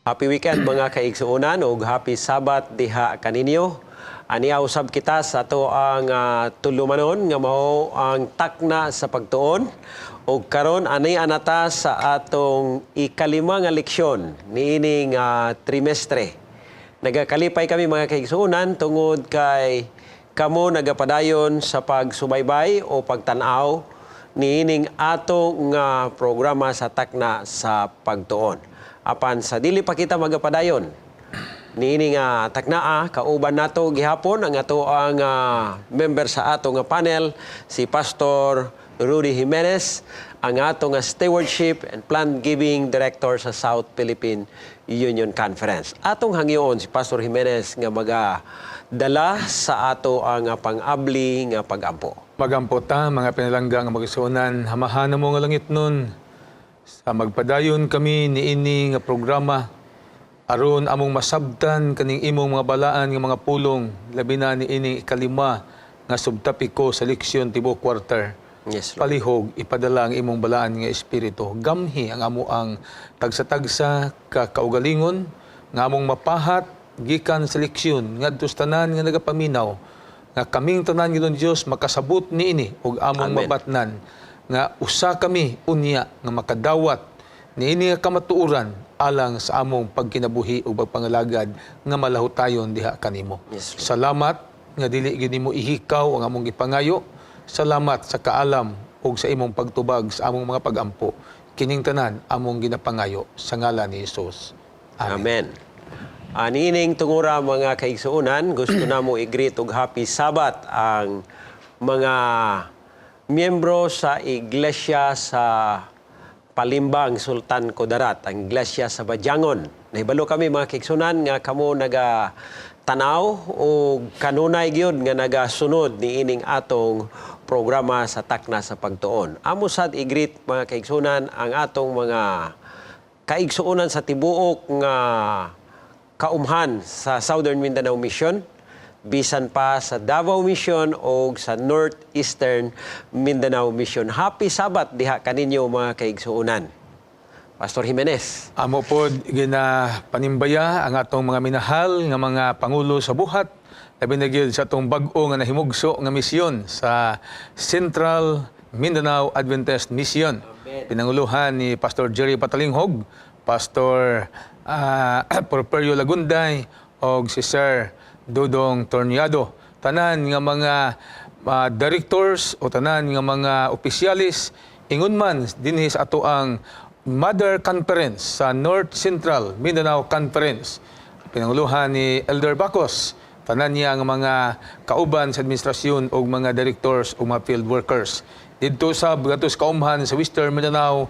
Happy weekend, mga kaigsuonan, ug happy Sabbath diha kaninyo. Ania usab kita sa ato ang tulumanon nga mao ang Takna sa Pagtuon. Ug karon ani anata sa atong ikalima nga leksyon niining trimestre. Nagakalipay kami, mga kaigsuonan, tungod kay kamo nagapadayon sa pagsubaybay o pagtan-aw niining ato nga programa sa Takna sa Pagtuon. Apan sa dili pa kita magapadayon niini nga taknaa, kauban nato gihapon ang ato ang member sa ato nga panel, si Pastor Rudy Jimenez, ang ato nga Stewardship and Planned Giving Director sa South Philippine Union Conference. Atong hangyoon si Pastor Jimenez nga maga dala sa ato ang pang-abli nga pagampo. Magampo ta, mga pinalangga nga magisuonan. Amahan namo nga langitnon, sa magpadayon kami niini nga programa, aron among masabtan kaning imong mga balaan nga mga pulong, labi na niining ikalima nga subtapiko sa leksyon tibuok quarter. Yes, Lord. Palihog ipadala ang imong balaan nga espiritu. Gamhi ang amo ang tagsa-tagsa ka kaugalingon nga among mapahat gikan sa leksyon ngadto sa tanan nga nagapaminaw, nga kaming tanan, Ginoong Dios, makasabot niini ug among Amen. mabatnan nga usa kami unya nga makadawat niini nga kamatuoran alang sa among pagkinabuhi ug pagpangalagad nga malahutayon diha kanimo. Yes, Lord. Salamat nga dili gyud nimo ihikaw ang among gipangayo. Salamat sa kaalam ug sa imong pagtubag sa among mga pagampo. Kining tanan among ginapangayo sa ngalan ni Hesus. Amen. Aniining tungura, mga kaigsuonan, gusto namo i-greet og happy Sabbath ang mga miyembro sa iglesia sa Palimbang, Sultan Kudarat, ang iglesia sa Badiangon. Nahibalo kami, mga kaigsuonan, nga kamo naga tanaw o kanunay gyud nga nagasunod niining atong programa sa Takna sa Pagtuon. Amo sad i-greet, mga kaigsuonan, ang atong mga kaigsuonan sa tibuok nga kaumhan sa Southern Mindanao Mission, bisan pa sa Davao Mission o sa Northeastern Mindanao Mission. Happy Sabbath diha kaninyo, mga kaigsuonan. Pastor Jimenez. Amo pod ginapanimbaya ang atong mga minahal nga mga pangulo sa buhat, labi na gyud sa atong bag-o nga nahimugso nga misyon sa Central Mindanao Adventist Mission. Amen. Pinanguluhan ni Pastor Jerry Patalinghog, Pastor Porperio Lagunday og si Sir Dudong Torniado. Tanan nga mga directors o tanan nga mga opisyalis ingon man dinhi sa ato ang Mother Conference sa North Central Mindanao Conference. Pinanguluhan ni Elder Bacos, tanan niya nga mga kauban sa administrasyon ug mga directors ug mga field workers. Didto sa ngadto sa kaumhan sa Western Mindanao,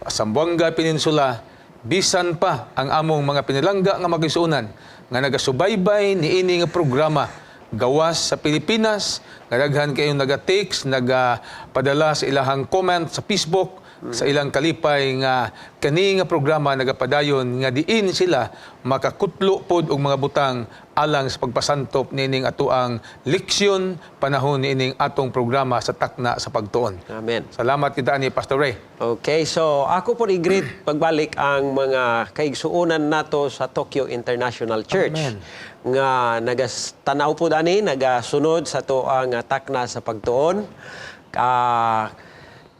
Zamboanga Peninsula, bisan pa ang among mga pinalangga nga magisuonan nga nagasubaybay niini nga programa gawas sa Pilipinas, nga daghan kayong naga-text, nagapadala sa ilahang comment sa Facebook sa ilang kalipay nga kani nga programa nagapadayon, nga diin sila makakutlo pod og mga butang alang sa pagpasantop niining atoang leksyon panahon niining atong programa sa Takna sa Pagtuon. Amen. Salamat kita ni Pastor Ray. Okay, so ako po i-greet pagbalik ang mga kaigsuonan nato sa Tokyo International Church. Amen. Nga nagas tanaw po dani, nagasunod sa to ang Takna sa Pagtuon.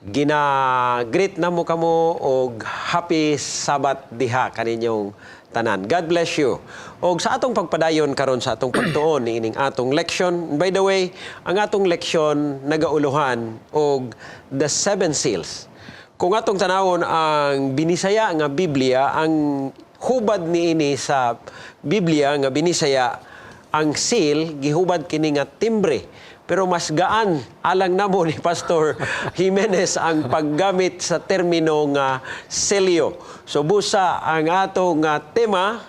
Gina-greet namo kamo og happy Sabbath diha kaninyong tanan. God bless you. Og sa atong pagpadayon karon sa atong pagtuon niining atong leksyon. By the way, ang atong leksyon nagauluhan og The Seven Seals. Kung atong tanawon ang Binisaya nga Biblia, ang hubad niini sa Biblia nga Binisaya, ang seal gihubad kini nga timbre. Pero mas gaan alang namo ni Pastor Jimenez ang paggamit sa termino nga selyo. So busa ang ato nga tema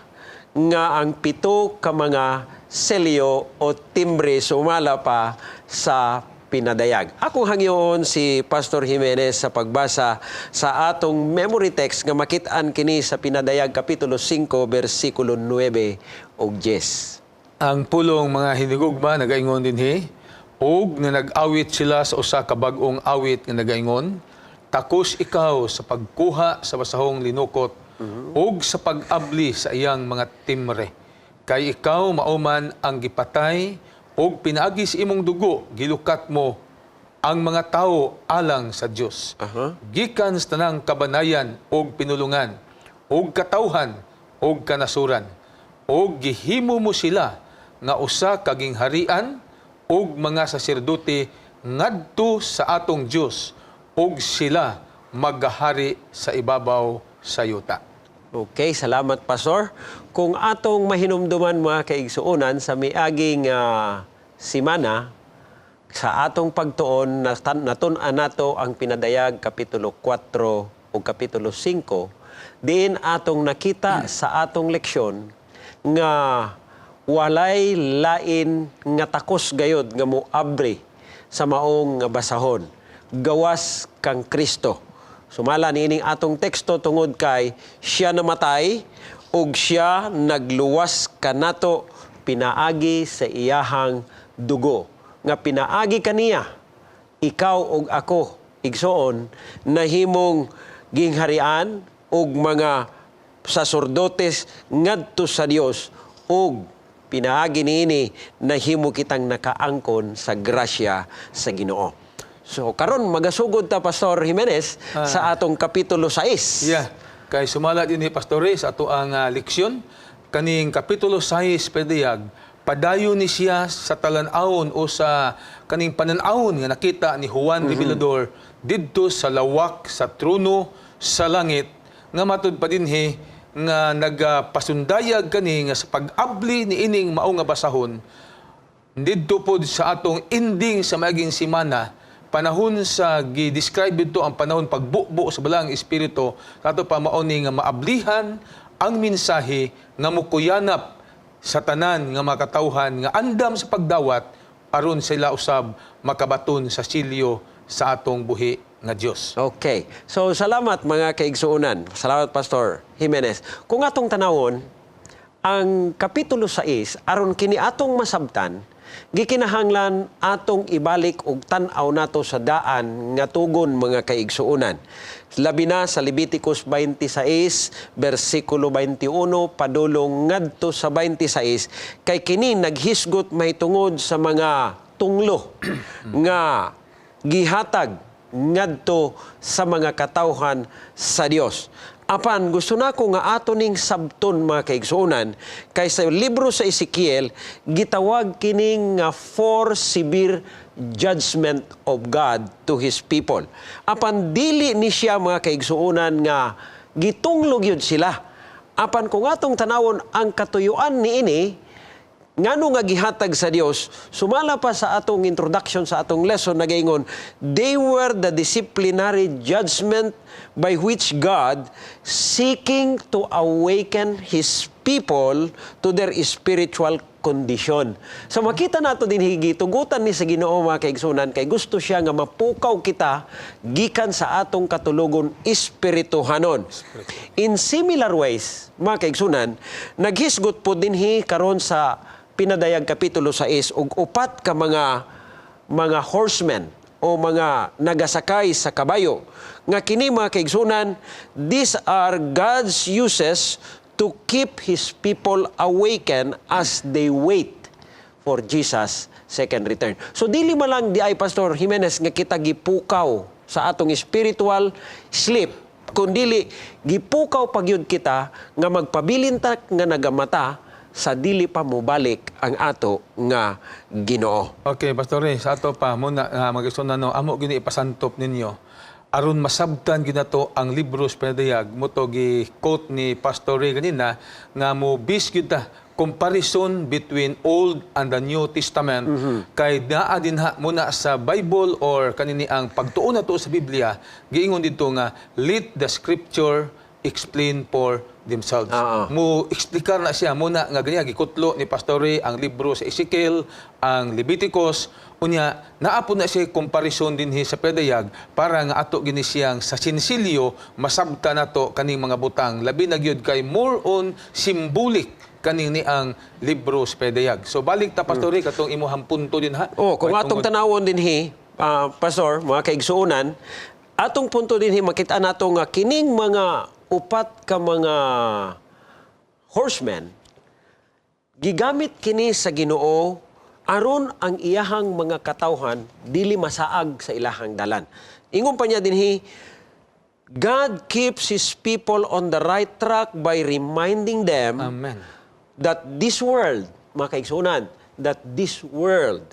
nga ang pito ka mga selyo o timbre sumala pa sa Pinadayag. Akong hangyoon si Pastor Jimenez sa pagbasa sa atong memory text nga makit-an kini sa Pinadayag Kapitulo 5 bersikulo 9 ug 10. Ang pulong, mga hinigugma, nagaingon dinhi, ug nga nag-awit sila sa usa ka bag-ong awit nga nagaingon, "Takos ikaw sa pagkuha sa basahong linukot ug sa pag-abli sa iyang mga timre. Kay ikaw mao man ang gipatay ug pinaagi sa imong dugo gilukat mo ang mga tawo alang sa Dios gikan sa tanang kabanayan ug pinulungan ug katawhan ug kanasuran, ug gihimo mo sila nga usa ka gingharian ug mga saserdote ngadto sa atong Dios, ug sila maggahari sa ibabaw sa yuta. Okay, salamat, Pastor. Kung atong mahinumduman, mga kaigsuonan, sa miaging simana sa atong pagtuon natun-an nato ang Pinadayag kapitulo 4 o kapitulo 5, diin atong nakita sa atong leksyon nga walay lain nga takos gayod nga moabri sa maong nga basahon gawas kang Kristo. Sumala niining atong teksto, tungod kay siya namatay ug siya nagluwas kanato pinaagi sa iyahang dugo. Nga pinaagi kaniya, ikaw ug ako, igsoon, nahimong gingharian ug mga saserdotes ngadto sa Dios, ug pinaagi niini nahimo kitang nakaangkon sa grasya sa Ginoo. So karon magasugod ta, Pastor Jimenez, sa atong kapitulo 6. Yeah. Kay sumala dinhi, Pastore, sa ato ang leksyon kaning kapitulo 6 Pinadayag, padayon ni siya sa talan-awon o sa kaning panan-awon nga nakita ni Juan Revelador didto sa lawak sa trono sa langit, nga matud pa dinhi nga nagapasundayag kani nga sa pag-abli ni ining mao nga basahon didto pod sa atong ending sa maging simana, panahon sa gi-describe didto ang panahon pagbubo sa Balaang Espiritu, kato pa mao ni nga maablihan ang mensahe nga mukuyanap sa tanan nga makatawhan nga andam sa pagdawat aron sila usab makabaton sa silyo sa atong buhi nga Dios. Okay. So salamat, mga kaigsuonan. Salamat, Pastor Jimenez. Kung atong tanawon ang kapitulo 6, aron kini atong masabtan, gikinahanglan atong ibalik og tan-aw nato sa daan nga tugon, mga kaigsuonan. Labi na sa Leviticus 26 versikulo 21 padulong ngadto sa 26, kay kini naghisgot mahitungod sa mga tunglo nga gihatag ngadto sa mga katawhan sa Dios. Apan gusto nako nga ato ning sabton, mga kaigsuonan, kay sa libro sa Ezekiel gitawag kining nga four severe judgment of God to His people. Apan dili ni siya, mga kaigsuonan, nga gitunglog yun sila. Apan kung atong tanawon ang katuyuan niini, ngano nga gihatag sa Dios, sumala pa sa atong introduction sa atong lesson, nagaingon they were the disciplinary judgment by which God seeking to awaken His people to their spiritual condition. So makita nato din gitugutan ni sa Ginoo, mga kaigsunan, kay gusto siya nga mapukaw kita gikan sa atong katulogon espirituhanon. In similar ways, mga kaigsunan, naghisgot po dinhi karon sa Pinadayag kapitulo 6 og upat ka mga horsemen o mga nagasakay sa kabayo. Nga kini, mga kaigsunan, these are God's uses to keep His people awakened as they wait for Jesus' second return. So dili man lang di ay, Pastor Jimenez, nga kita gipukaw sa atong spiritual sleep, kundili gipukaw pagyud kita nga magpabilin ta nga nagamata sa dili pa mobalik ang ato nga Ginoo. Okay, Pastor Ray, sa ato pa muna uh, na no, amo gini ipasantop ninyo aron masabtan gyud nato ang libro sa Pinadayag. Mao to gi quote ni Pastor Ray ganina nga mo bis gyud ta comparison between Old and the New Testament, kay naa dinha muna sa Bible or kanini ang pagtuon nato sa Biblia, giingon didto nga let the scripture explain for themselves. Mo eksplikar na siya muna nga ganyan gikutlo ni Pastor Ray ang libro sa Ezekiel, ang Leviticus, unya naa po na siya comparison dinhi sa Pinadayag para nga ato gini siyang sa sinsilyo masabta nato kaning mga butang, labi na gyud kay more on symbolic kaning ni ang libro sa Pinadayag. So balik ta, Pastor Ray, katong imuhang punto din ha. Oh, kung May atong tungod- tanawon dinhi, Pastor, mga kaigsuonan, atong punto dinhi makita nato nga kining mga Upat ka mga horsemen, gigamit kini sa Ginoo aron ang iyahang mga katawhan dili masaag sa ilahang dalan. Ingon pa niya dinhi, God keeps His people on the right track by reminding them Amen. That this world, mga kaigsunan, that this world,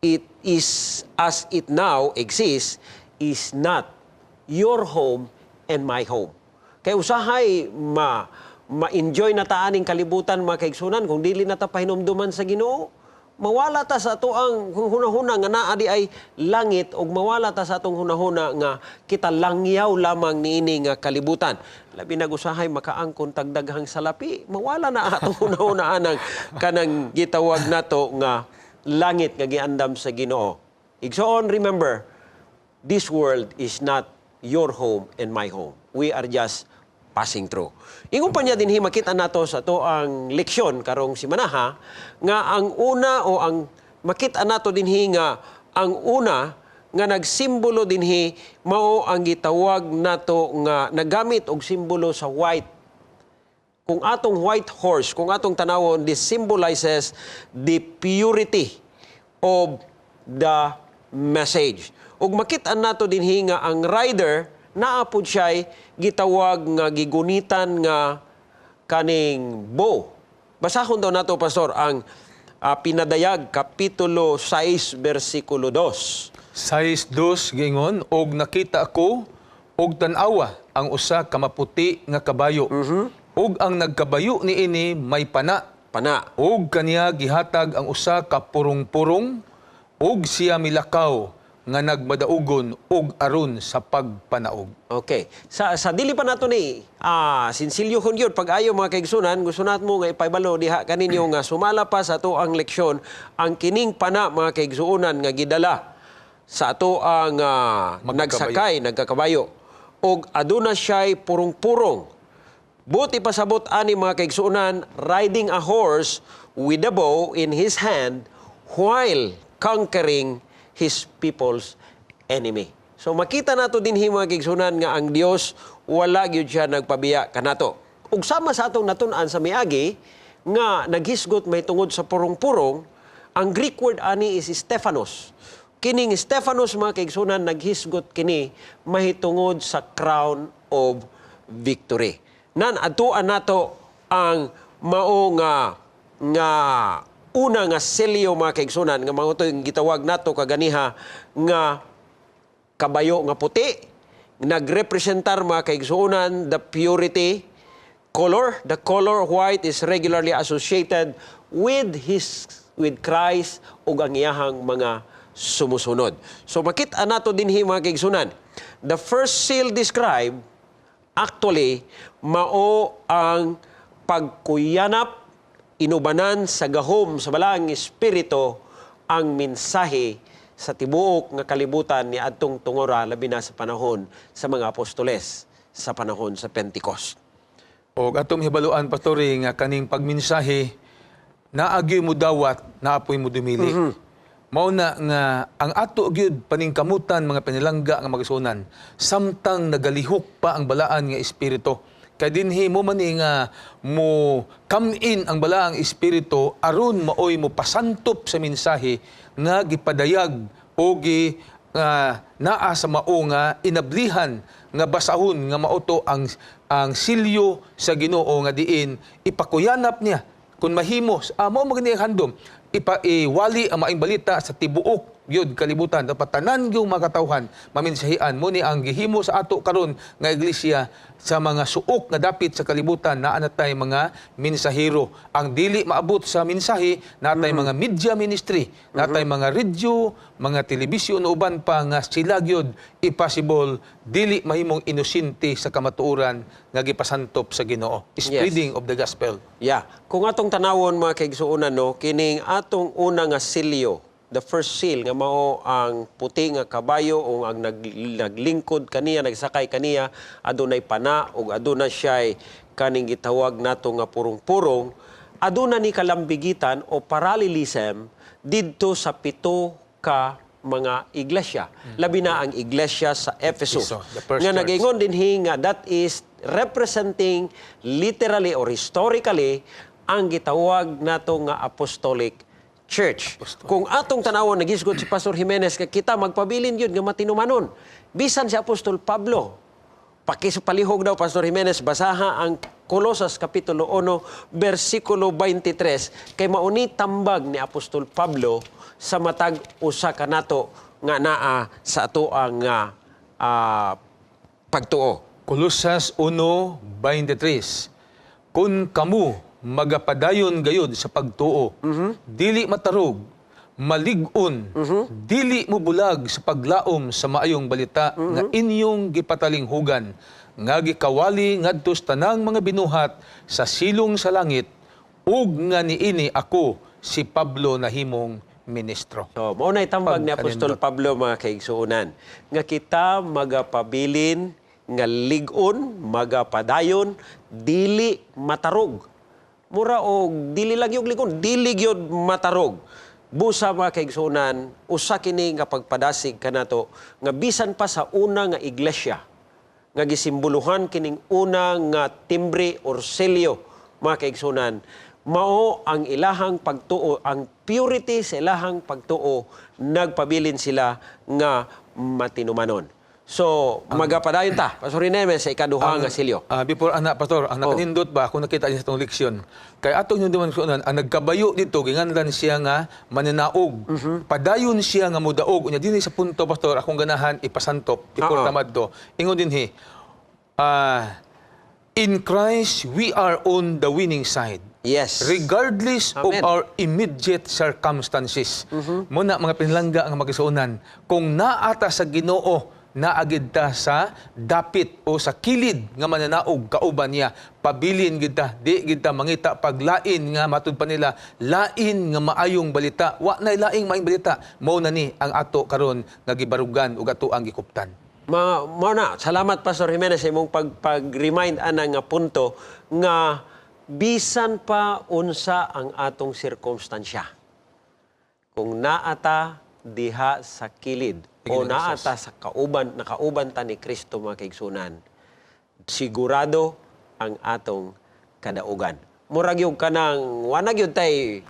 it is as it now exists, is not your home and my home. Kay usahay ma-enjoy na ta aning kalibutan, mga kaigsunan, kung dili na ta pahinumduman sa Ginoo, mawala ta sa atoang hunahuna nga naa diay langit ug mawala ta sa atong hunahuna nga kita langyaw lamang niini nga kalibutan. Labi nag usahay makaangkon tag daghang salapi, mawala na atong hunahuna anang kanang gitawag nato nga langit nga giandam sa Ginoo. Igsoon, remember, this world is not your home and my home. We are just passing through. Ingon pa niya dinhi, makita nato sa atoang leksyon karong simanaha nga ang una o ang makita nato dinhi nga ang una nga nagsimbolo dinhi mao ang gitawag nato nga nagamit og simbolo sa white. Kung atong white horse, kung atong tanawon, this symbolizes the purity of the message. Ug makita nato dinhi nga ang rider naa pod siya'y gitawag nga gigunitan nga kaning bow. Basahon daw nato, Pastor, ang Pinadayag kapitulo 6 bersikulo 2. 6:2 gingon, "Og nakita ako og tan-awa ang usa ka maputi nga kabayo. Ug ang nagkabayo niini may pana. Pana. Ug kaniya gihatag ang usa ka purong-purong, ug siya milakaw nga nagmadaugon ug aron sa pagpanaog." Okay. Sa dili pa nato ni sinsilyohon yun pag-ayo, mga kaigsunan, gusto nato nga ipahibalo diha kaninyo nga sumala pa sa atoang leksyon ang kining pana, mga kaigsuonan, nga gidala sa atoang Magkakabayo. Nagsakay nagkakabayo og aduna siya'y purong-purong. Buot ipasabot ani, mga kaigsuonan, riding a horse with a bow in his hand while conquering his people's enemy. So makita nato dinhi, mga kaigsuonan, nga ang Dios wala gyud siya nagpabiya kanato. Ug sama sa atong natun-an sa miagi nga naghisgot may tungod sa purong-purong, ang Greek word ani is Stephanos. Kining Stephanos, mga kaigsuonan, naghisgot kini mahitungod sa crown of victory. Nan adtuan nato ang mao nga nga una nga selyo, mga kaigsunan, nga mao to yung gitawag nato kaganiha nga kabayo nga puti, nagrepresentar, mga kaigsuonan, the purity color. The color white is regularly associated with Christ ug ang iyahang mga sumusunod. So makita nato dinhi, mga kaigsuonan, the first seal described actually mao ang pagkuyanap inubanan sa gahom sa Balaang Espiritu ang mensahe sa tibuok nga kalibutan ni adtong tungora, labi na sa panahon sa mga apostoles, sa panahon sa Pentecost. Og atong hibaluan, Pastor, nga kaning pagmensahe naa gyoy mo dawat, naa poy mo dumili. Mao na nga ang ato gyud paningkamutan, mga pinilangga nga magsunan, samtang nagalihok pa ang Balaan nga Espiritu. Kay dinhi mo man ni nga mo come in ang Balaang Espiritu aron maoy mo pasantop sa mensahe nga gipadayag o gi nga naa sa mao nga inablihan nga basahon nga mao to ang silyo sa Ginoo nga diin ipakuyanap niya kung mahimo mao magani ang handom ipa iwali ang maayong balita sa tibuok gyud kalibutan. Dapat tanan gyud mga katawhan maminsahian. Mo ni ang gihimo sa ato karon nga iglesia sa mga suok nga dapit sa kalibutan, naa na tay mga mensahero. Ang dili maabot sa mensahe, naa tay mga media ministry, naa tay mga radyo, mga telebisyon uban pa nga sila gyud i-possible dili mahimong inosente sa kamatuoran nga gipasantop sa Ginoo, spreading of the gospel. Yeah. Kung atong tanawon, mga kaigsuonan, no, kining atong una nga silyo, the first seal nga mao ang puti nga kabayo o ang naglingkod kaniya, nagsakay kaniya, adunay pana ug aduna siya'y kaning gitawag nato nga purong-purong, aduna ni kalambigitan o parallelism didto sa pito ka mga iglesia. Labi na ang iglesia sa Efeso. Efeso, the first Nga church. nag-ingon dinhi nga that is representing literally or historically ang gitawag nato nga Apostolic Church. Kung atong tanawon, nagisgot si Pastor Jimenez nga kita magpabilin yun nga matinumanon. Bisan si Apostol Pablo. Pakisupalihog daw, Pastor Jimenez, basaha ang Kolosas Kapitulo 1, versikulo 23, kay mauni tambag ni Apostol Pablo sa matag usa ka nato nga naa sa atoang nga pagtuo. Kolosas 1:23. Kung kamo magapadayon gayud sa pagtuo, dili matarog, malig-on, dili mo bulag sa paglaom sa maayong balita nga inyong gipatalinghugan, nga gikawali ngadto sa tanang mga binuhat sa silong sa langit, ug nga niini ako si Pablo nahimong ministro. So, mao na'y tambag ni Apostol Pablo, mga kaigsuonan, nga kita magapabilin nga lig-on, magapadayon, dili matarog. Mura og dili lang yung lig-on, dili gyud matarog. Busa, mga kaigsuonan, usa kini nga pagpadasig kanato nga bisan pa sa una nga iglesia nga gisimboluhan kining una nga timbre or selyo, mga kaigsuonan, mao ang ilahang pagtuo, ang purity sa ilahang pagtuo, nagpabilin sila nga matinumanon. So magapadayon ta, Pastor Jimenez, sa ikaduha nga selyo. Before ana, Pastor, ang nakanindot ba kung nakita niya sa itong leksyon. Kay atong yung duman ang nagkabayo dito ginganlan siya nga mananaog. Padayon siya nga mudaog. Unya dinhi sa punto, Pastor, akong ganahan ipasantop before tamad to. Ingon dinhi. In Christ we are on the winning side. Regardless of Amen. our immediate circumstances. Muna, mga pinlangga ang magisuonan, kung naata sa Ginoo, naagid ta sa dapit o sa kilid nga mananaog kauban niya, pabilin gid ta, di gid ta mangita paglain nga matud pa nila lain nga maayong balita. Wa nay laing maayong balita, mao na ni ang ato karon nga gibarugan ug ato ang gikuptan. Mao na, salamat, Pastor Jimenez, sa imong pag-remind ana nga punto nga bisan pa unsa ang atong sirkumstansya. Kung naata diha sa kilid o naata sa kauban, nakauban ta ni Kristo, mga kaigsunan, sigurado ang atong kadaugan. Murag yung kanang wa na gyud tay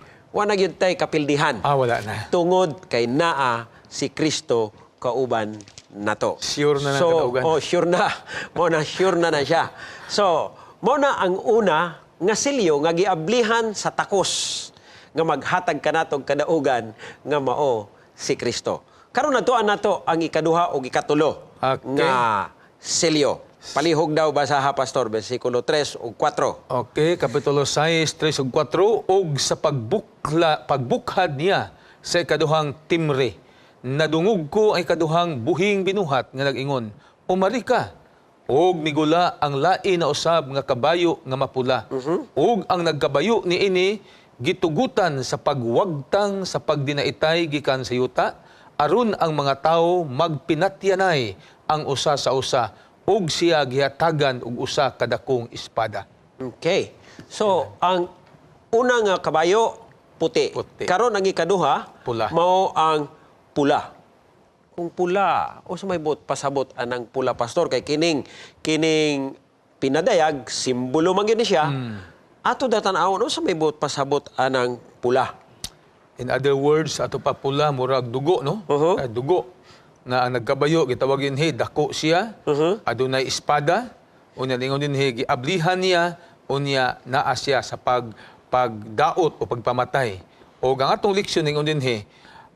kapildihan Wala na. Tungod kay naa si Kristo kauban nato. Sure na ng So, kadaugan. oh, sure na. Mo na, sure na na siya. So, mo na ang una nga selyo nga giablihan sa takos nga maghatag kanatog kadaugan nga mao si Kristo. Karon natuan nato ang ikaduha o ikatulo nga selyo. Palihog daw basaha, Pastor, bersikulo 3 ug 4. Okay, Kapitulo 6, 3 ug 4, ug sa pagbukhad niya sa ikaduhang timre, nadungog ko ang ikaduhang buhing binuhat nga nag-ingon, "Umari ka." Ug migula ang lain na usab nga kabayo nga mapula. Ug ang nagkabayo niini gitugutan sa pagwagtang sa pagdinaitay gikan sa yuta aron ang mga tawo magpinatyanay ang usa sa usa, ug siya gihatagan og usa ka dakong espada. Okay. So, ang una nga kabayo, puti. Puti. Karon ang ikaduha, Pula. Mao ang pula. Kung pula, o sa may bot pasabot anang pula, Pastor, kay kining pinadayag, simbolo man gyud ni siya. Ato datan-awon o sa may bot pasabot anang pula. In other words, ato pa pula murag dugo, no? Dugo nga ang nagkabayo gitawagin he dako siya. Adunay espada, unya ningon din he giablihan niya, unya naa siya sa pagdaot o pagpamatay. O ang atong leksyon ningon din he,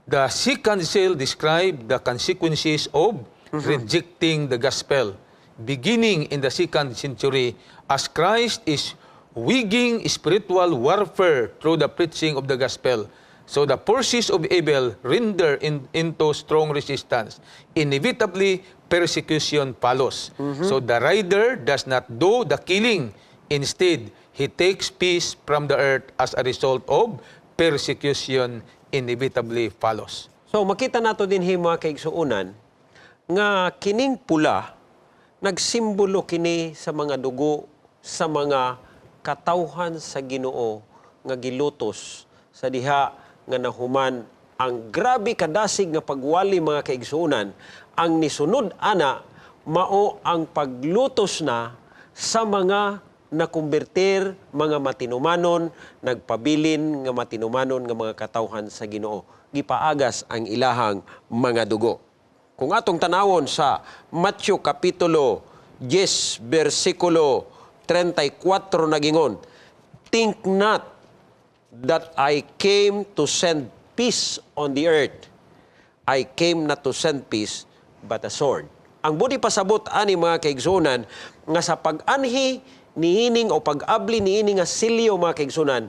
the second seal describe the consequences of rejecting the gospel beginning in the second century as Christ is waging spiritual warfare through the preaching of the gospel. So the forces of evil render into strong resistance. Inevitably, persecution follows. So the rider does not do the killing. Instead, he takes peace from the earth as a result of persecution inevitably follows. So makita nato din mga kaigsuonan nga kining pula nagsimbolo kini sa mga dugo sa mga katawhan sa Ginoo nga gilutos sa diha nga nahuman ang grabe kadasig nga pagwali, mga kaigsuonan. Ang nisunod ana mao ang paglutos na sa mga nakumbertir, mga matinumanon, nagpabilin nga matinumanon nga mga katawhan sa Ginoo. Gipaagas ang ilahang mga dugo. Kung atong tanawon sa Matthew Kapitulo 10, versikulo 34, nagingon, "Think not that I came to send peace on the earth. I came not to send peace, but a sword." Ang buot pasabot ani, mga kaigsunan, nga sa pag-anhi niining o pag-abli niini nga silyo, mga kaigsunan,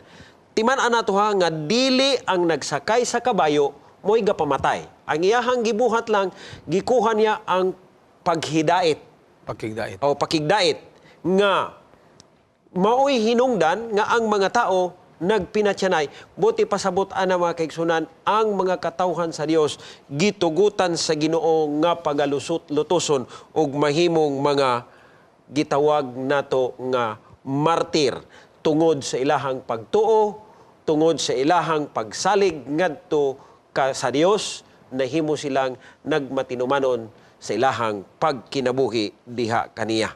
timan-an nato ha nga dili ang nagsakay sa kabayo mo'y gapamatay. Ang iyahang gibuhat lang, gikuha niya ang paghidait Pakigdait. O pakigdait nga maoy hinungdan nga ang mga tao nagpinatyanay. Buot pasabot ana, mga kaigsunan, ang mga katawhan sa Dios gitugutan sa Ginoo nga pagalusot lutuson ug mahimong mga gitawag nato nga martir tungod sa ilahang pagtuo, tungod sa ilahang pagsalig ngadto ka sa Dios, nahimo silang nagmatinumanon sa ilahang pagkinabuhi diha kaniya.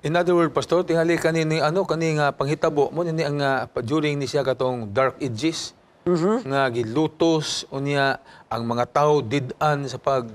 In other words, Pastor, tingali kani ni ano kani nga panghitabo mo ni ang during ni siya katong Dark Ages nga gilutos unya ang mga tao did-an sa pag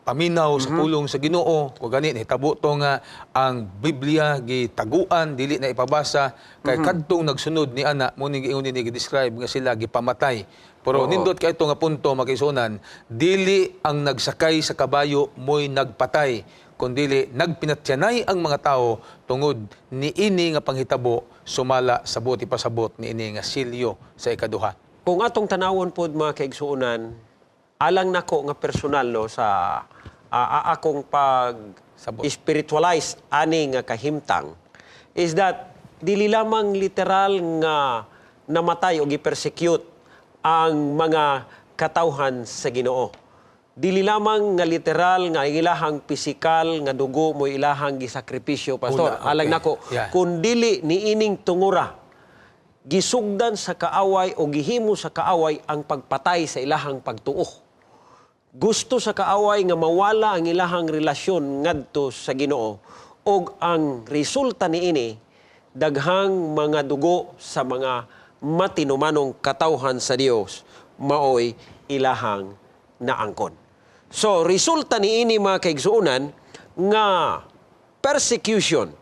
paminaw sa pulong sa Ginoo. Kung gani nahitabo to nga ang Biblia gitaguan, dili na ipabasa kay kadtong nagsunod ni ana mo ni giingon ni gi-describe nga sila gipamatay. Pero nindot kay ito nga punto, mga kaigsuonan, dili ang nagsakay sa kabayo mo'y nagpatay, kundili nagpinatyanay ang mga tao tungod niini nga panghitabo sumala sa buot ipasabot niini nga silyo sa ikaduha. Kung atong tanawon pod, mga kaigsuonan, alang nako nga personal, no, sa akong pag Sabot. Spiritualize ani nga kahimtang is that dili lamang literal nga namatay o gi-persecute ang mga katawhan sa Ginoo. Dili lamang nga literal nga ang ilahang pisikal nga dugo mo ilahang gisakripisyo, Pastor. Una, okay. Alang nako, kun dili niining tungura, gisugdan sa kaaway o gihimo sa kaaway ang pagpatay sa ilahang pagtuo. Gusto sa kaaway nga mawala ang ilahang relasyon ngadto sa Ginoo ug ang resulta niini, daghang mga dugo sa mga matinumanong katawhan sa Dios maoy ilahang naangkon. So resulta niini, mga kaigsuonan, nga persecution,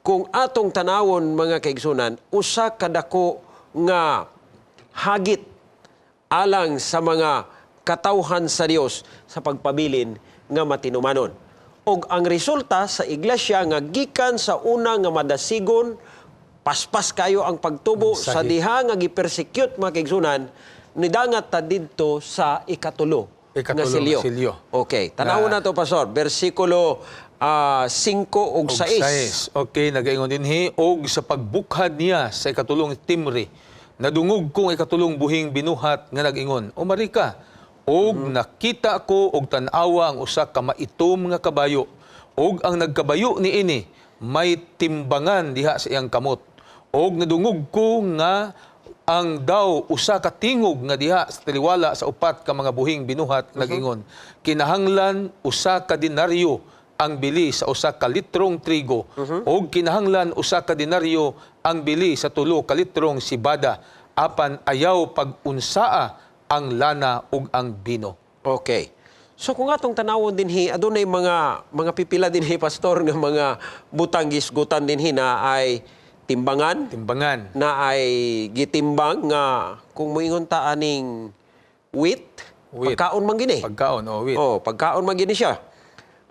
kung atong tanawon, mga kaigsuonan, usa ka dako nga hagit alang sa mga katawhan sa Dios sa pagpabilin nga matinumanon. Og ang resulta sa iglesia nga gikan sa una nga madasigon, paspas kayo ang pagtubo sa Sakit. diha nga gi-persecute, mga kaigsunan, nidangat ta didto sa ikatulo Ikatulo nga silyo. Nga silyo. Okay, tanawon na to, Pastor. Versikulo 5 ug Og 6. sais. Okay, nagaingon dinhi, "Og sa pagbukhad niya sa ikatulong timre, nadungog kong ikatulong buhing binuhat nga nag-ingon, 'Umari ka.' Og nakita ko og tan-awa ang usa ka maitom nga kabayo, og ang nagkabayo niini may timbangan diha sa iyang kamot. Og nadungog ko nga ang daw usa ka tingog nga diha sa taliwala sa upat ka mga buhing binuhat nagingon, 'Kinahanglan 1 ka denaryo ang bili sa 1 ka litrong trigo ug kinahanglan 1 ka denaryo ang bili sa 3 ka litrong sibada, apan ayaw pag-unsaa ang lana ug ang bino.'" Okay. So kung atong tanawon dinhi, adunay mga pipila dinhi, Pastor, nga mga butang gisgutan dinhi na ay timbangan, Timbangan. Na ay gitimbang nga kung moingon ta aning wheat, Wheat. pagkaon man gini. Pagkaon o wheat. Oh, pagkaon man gini siya.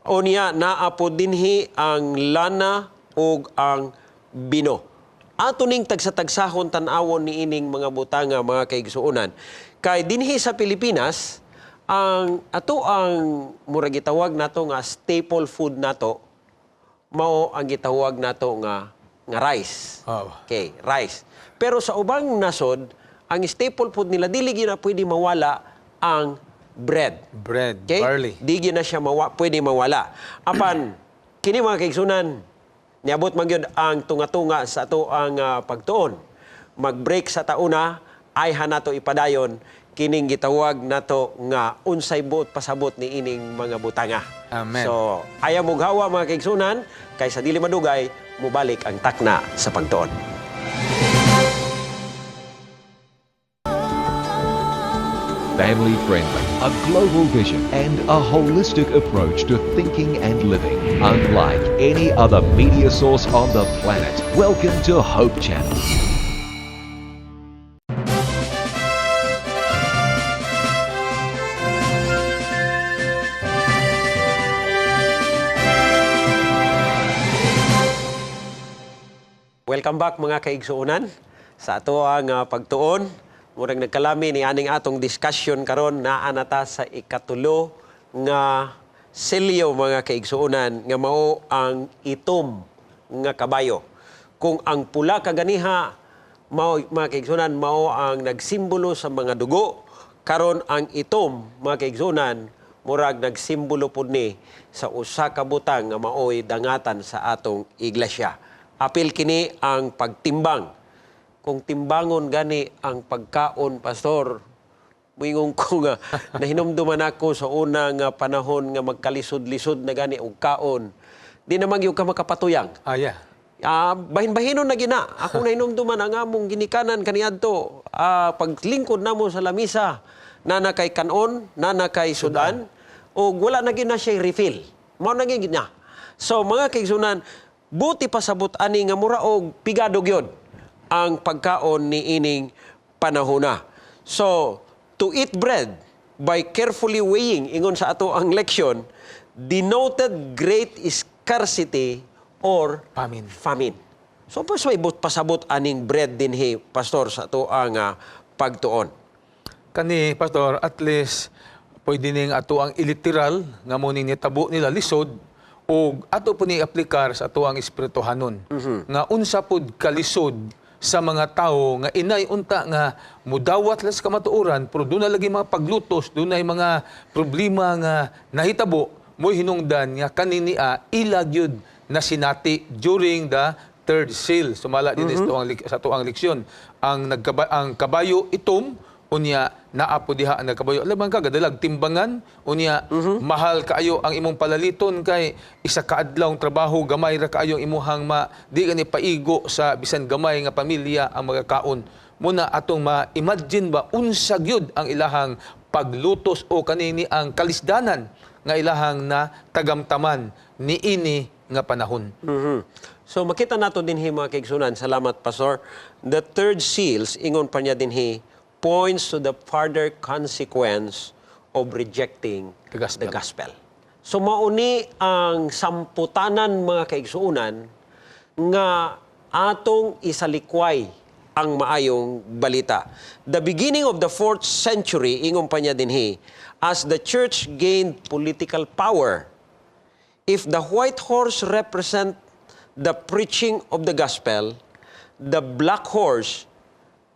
O niya naa po dinhi ang lana ug ang bino. Ato ning tagsa-tagsahon tan-awon niining mga butanga, mga kaigsuonan. Kay dinhi sa Pilipinas, ang ato ang mura gitawag nato nga staple food nato mao ang gitawag nato nga rice. Oh. Okay, rice. Pero sa ubang nasod, ang staple food nila, dili gyud na pwede mawala ang bread. Bread, Okay? barley. Di gyud na siya pwede mawala. Apan kini, mga kaigsunan, niabot man gyud ang tunga-tunga sa ato ang pagtuon. Mag-break sa tauna, ay hanato ipadayon Kining gitawag nato nga unsay buot pasabot ni ining mga butanga. Amen. So, ayaw mong hawa, mga kaigsunan, kay sa dili madugay, mubalik ang Takna sa Pagtuon. Family friendly, a global vision, and a holistic approach to thinking and living. Unlike any other media source on the planet. Welcome to Hope Channel. Welcome back, mga kaigsuonan, sa ato ang pagtuon. Murag nagkalami ni aning atong discussion karon. Naa na ta sa ikatulo nga selyo, mga kaigsuonan, nga mao ang itom nga kabayo. Kung ang pula kaganiha mao, mga kaigsuonan, mao ang nagsimbolo sa mga dugo, karon ang itom, mga kaigsuonan, murag nagsimbolo pud ni sa usa ka butang nga maoy dangatan sa atong iglesia. Apil kini ang pagtimbang. Kung timbangon gani ang pagkaon, Pastor, muingon ko nga nahinumduman ako sa una nga panahon nga magkalisod-lisod na gani og kaon. Di na magyud ka makapatuyang. Ah, bahin-bahinon na gina. Ako nahinumduman ang among ginikanan kaniadto. Paglingkod namo sa lamisa, nana kay kanon, nana kay sudan, o wala na gina siya refill. Mao na gyud na. So mga kaigsunan, buti pasabot ani nga mura og pigado gyud ang pagkaon ni ining panahona. So, to eat bread by carefully weighing, ingon sa ato ang leksyon, denoted great scarcity or famine. Famine. So, pas may but pasabot aning bread dinhi, Pastor, sa ato ang pagtuon? Kani, Pastor, at least pwede ning ato ang iliteral nga mo ning nitabo nila lisod o ato po ni aplikar sa ato ang espirituhanon. Nga unsa pod kalisod sa mga tao nga inay unta nga mudawat lang sa kamatuoran, pero doon na lagi mga paglutos, doon mga problema nga nahitabo, mo'y hinungdan nga kanini a ila gyud na sinati during the third seal. Sumala din sa tuang leksyon. Ang kabayo itom, unya naa po diha ang nagkabayo. Alam ka gadalag timbangan, unya mahal kaayo ang imong palaliton kay isa ka adlaw trabaho, gamay ra kaayo ang imuhang ma di gani paigo sa bisan gamay nga pamilya ang magakaon. Muna atong ma-imagine ba unsa gyud ang ilahang paglutos o kanini ang kalisdanan nga ilahang na tagamtaman niini nga panahon. So makita nato dinhi, mga kaigsunan, salamat, Pastor. The third seals, ingon pa niya dinhi, points to the further consequence of rejecting the gospel. The gospel. So mauni ang samputanan, mga kaigsuunan, nga atong isalikway ang maayong balita. The beginning of the fourth century, ingon pa niya dinhi, as the church gained political power, if the white horse represent the preaching of the gospel, the black horse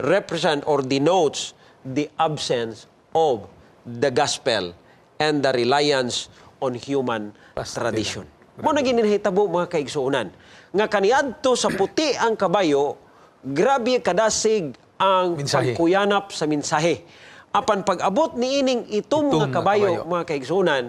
represent or denotes the absence of the gospel and the reliance on human tradition. Mo na gininahitabo, mga kaigsuonan, nga kaniadto sa puti ang kabayo, grabe kadasig ang mensahe. Pagkuyanap sa mensahe. Apan pag-abot ni ining itom itom nga nga kabayo, kabayo, mga kaigsuonan,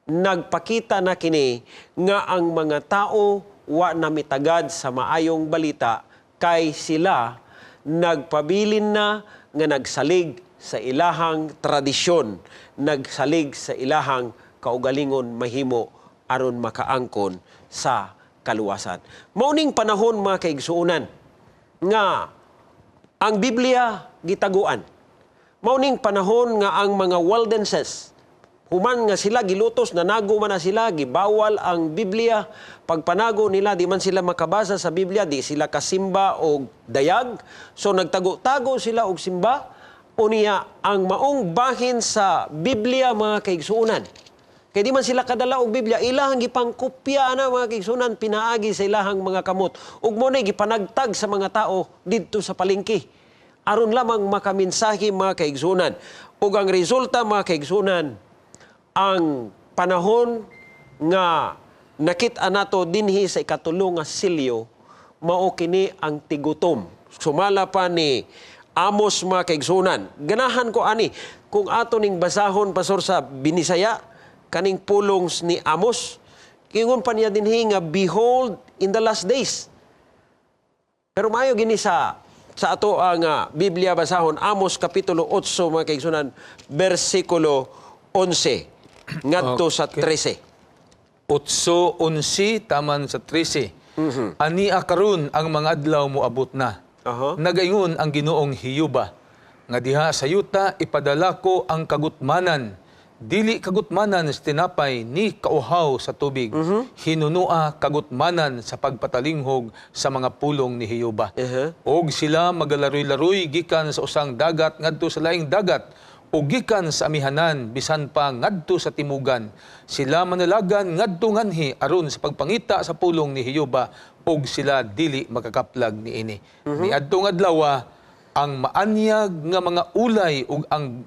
nagpakita na kini nga ang mga tao wa na mitagad sa maayong balita kay sila nagpabilin na nga nagsalig sa ilahang tradisyon, nagsalig sa ilahang kaugalingon mahimo aron makaangkon sa kaluwasan. Mauning panahon, mga kaigsuonan, nga ang Biblia gitaguan. Mauning panahon nga ang mga Waldenses, human nga sila gilutos, nanago man na sila, gibawal ang Biblia. Pagpanago nila, di man sila makabasa sa Biblia, di sila kasimba og dayag. So nagtago-tago sila og simba. Unya, ang maong bahin sa Biblia, mga kaigsuonan, kay di man sila kadala og Biblia, ilahang gipangkopya na, mga kaigsuonan, pinaagi sa ilahang mga kamot. Ug mo na gipanagtag sa mga tao didto sa palengke aron lamang makaminsahe, mga kaigsunan. Ug ang resulta, mga kaigsunan, ang panahon nga nakit-a nato dinhi sa ikatulo nga silyo, mao kini ang tigutom. Sumala pa ni Amos, mga kaigsunan. Ganahan ko ani kung ato ning basahon, Pastor, sa Binisaya kaning pulong ni Amos. Ingon pa niya dinhi nga, "Behold, in the last days." Pero maayo gini sa ato ang Biblia basahon, Amos kapitulo 8, mga kaigsunan, versikulo 11 ngadto sa 13. 8:11 taman sa 13. Ania karon ang mga adlaw moabot na. Nagaingon ang Ginoong Hiyuba nga diha sa yuta ipadala ko ang kagutmanan. Dili kagutmanan sa tinapay ni kauhaw sa tubig. Hinunua kagutmanan sa pagpatalinghog sa mga pulong ni Hiyuba. Og sila magalaroy-laroy gikan sa usang dagat ngadto sa laing dagat ug gikan sa amihanan bisan pa ngadto sa timugan. Sila manalagan ngadto nganhi aron sa pagpangita sa pulong ni Hiyuba ug sila dili makakaplag niini. Niadtong adlaw ang maanyag nga mga ulay ug ang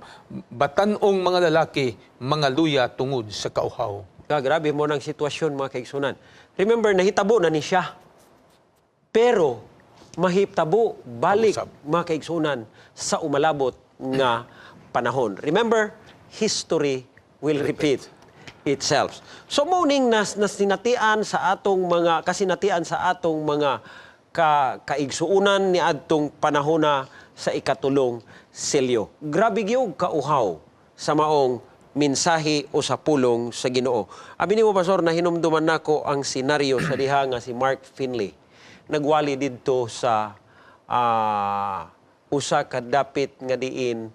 batan-ong mga lalaki mga luya tungod sa kauhaw. Ka grabe mo ng sitwasyon, mga kaigsunan. Remember, nahitabo na ni siya. Pero mahitabo balik, Usab. mga kaigsunan, sa umalabot nga panahon. Remember, history will repeat itself. So mao ning nasinatian sa atong mga kasinatian sa atong mga kaigsuunan ni adtong panahona sa ikatulong selyo. Grabe gyud kauhaw sa maong mensahe o sa pulong sa Ginoo. Abi nimo, Pastor, na hinumduman nako ang senaryo sa diha nga si Mark Finley nagwali didto sa usa ka dapit nga diin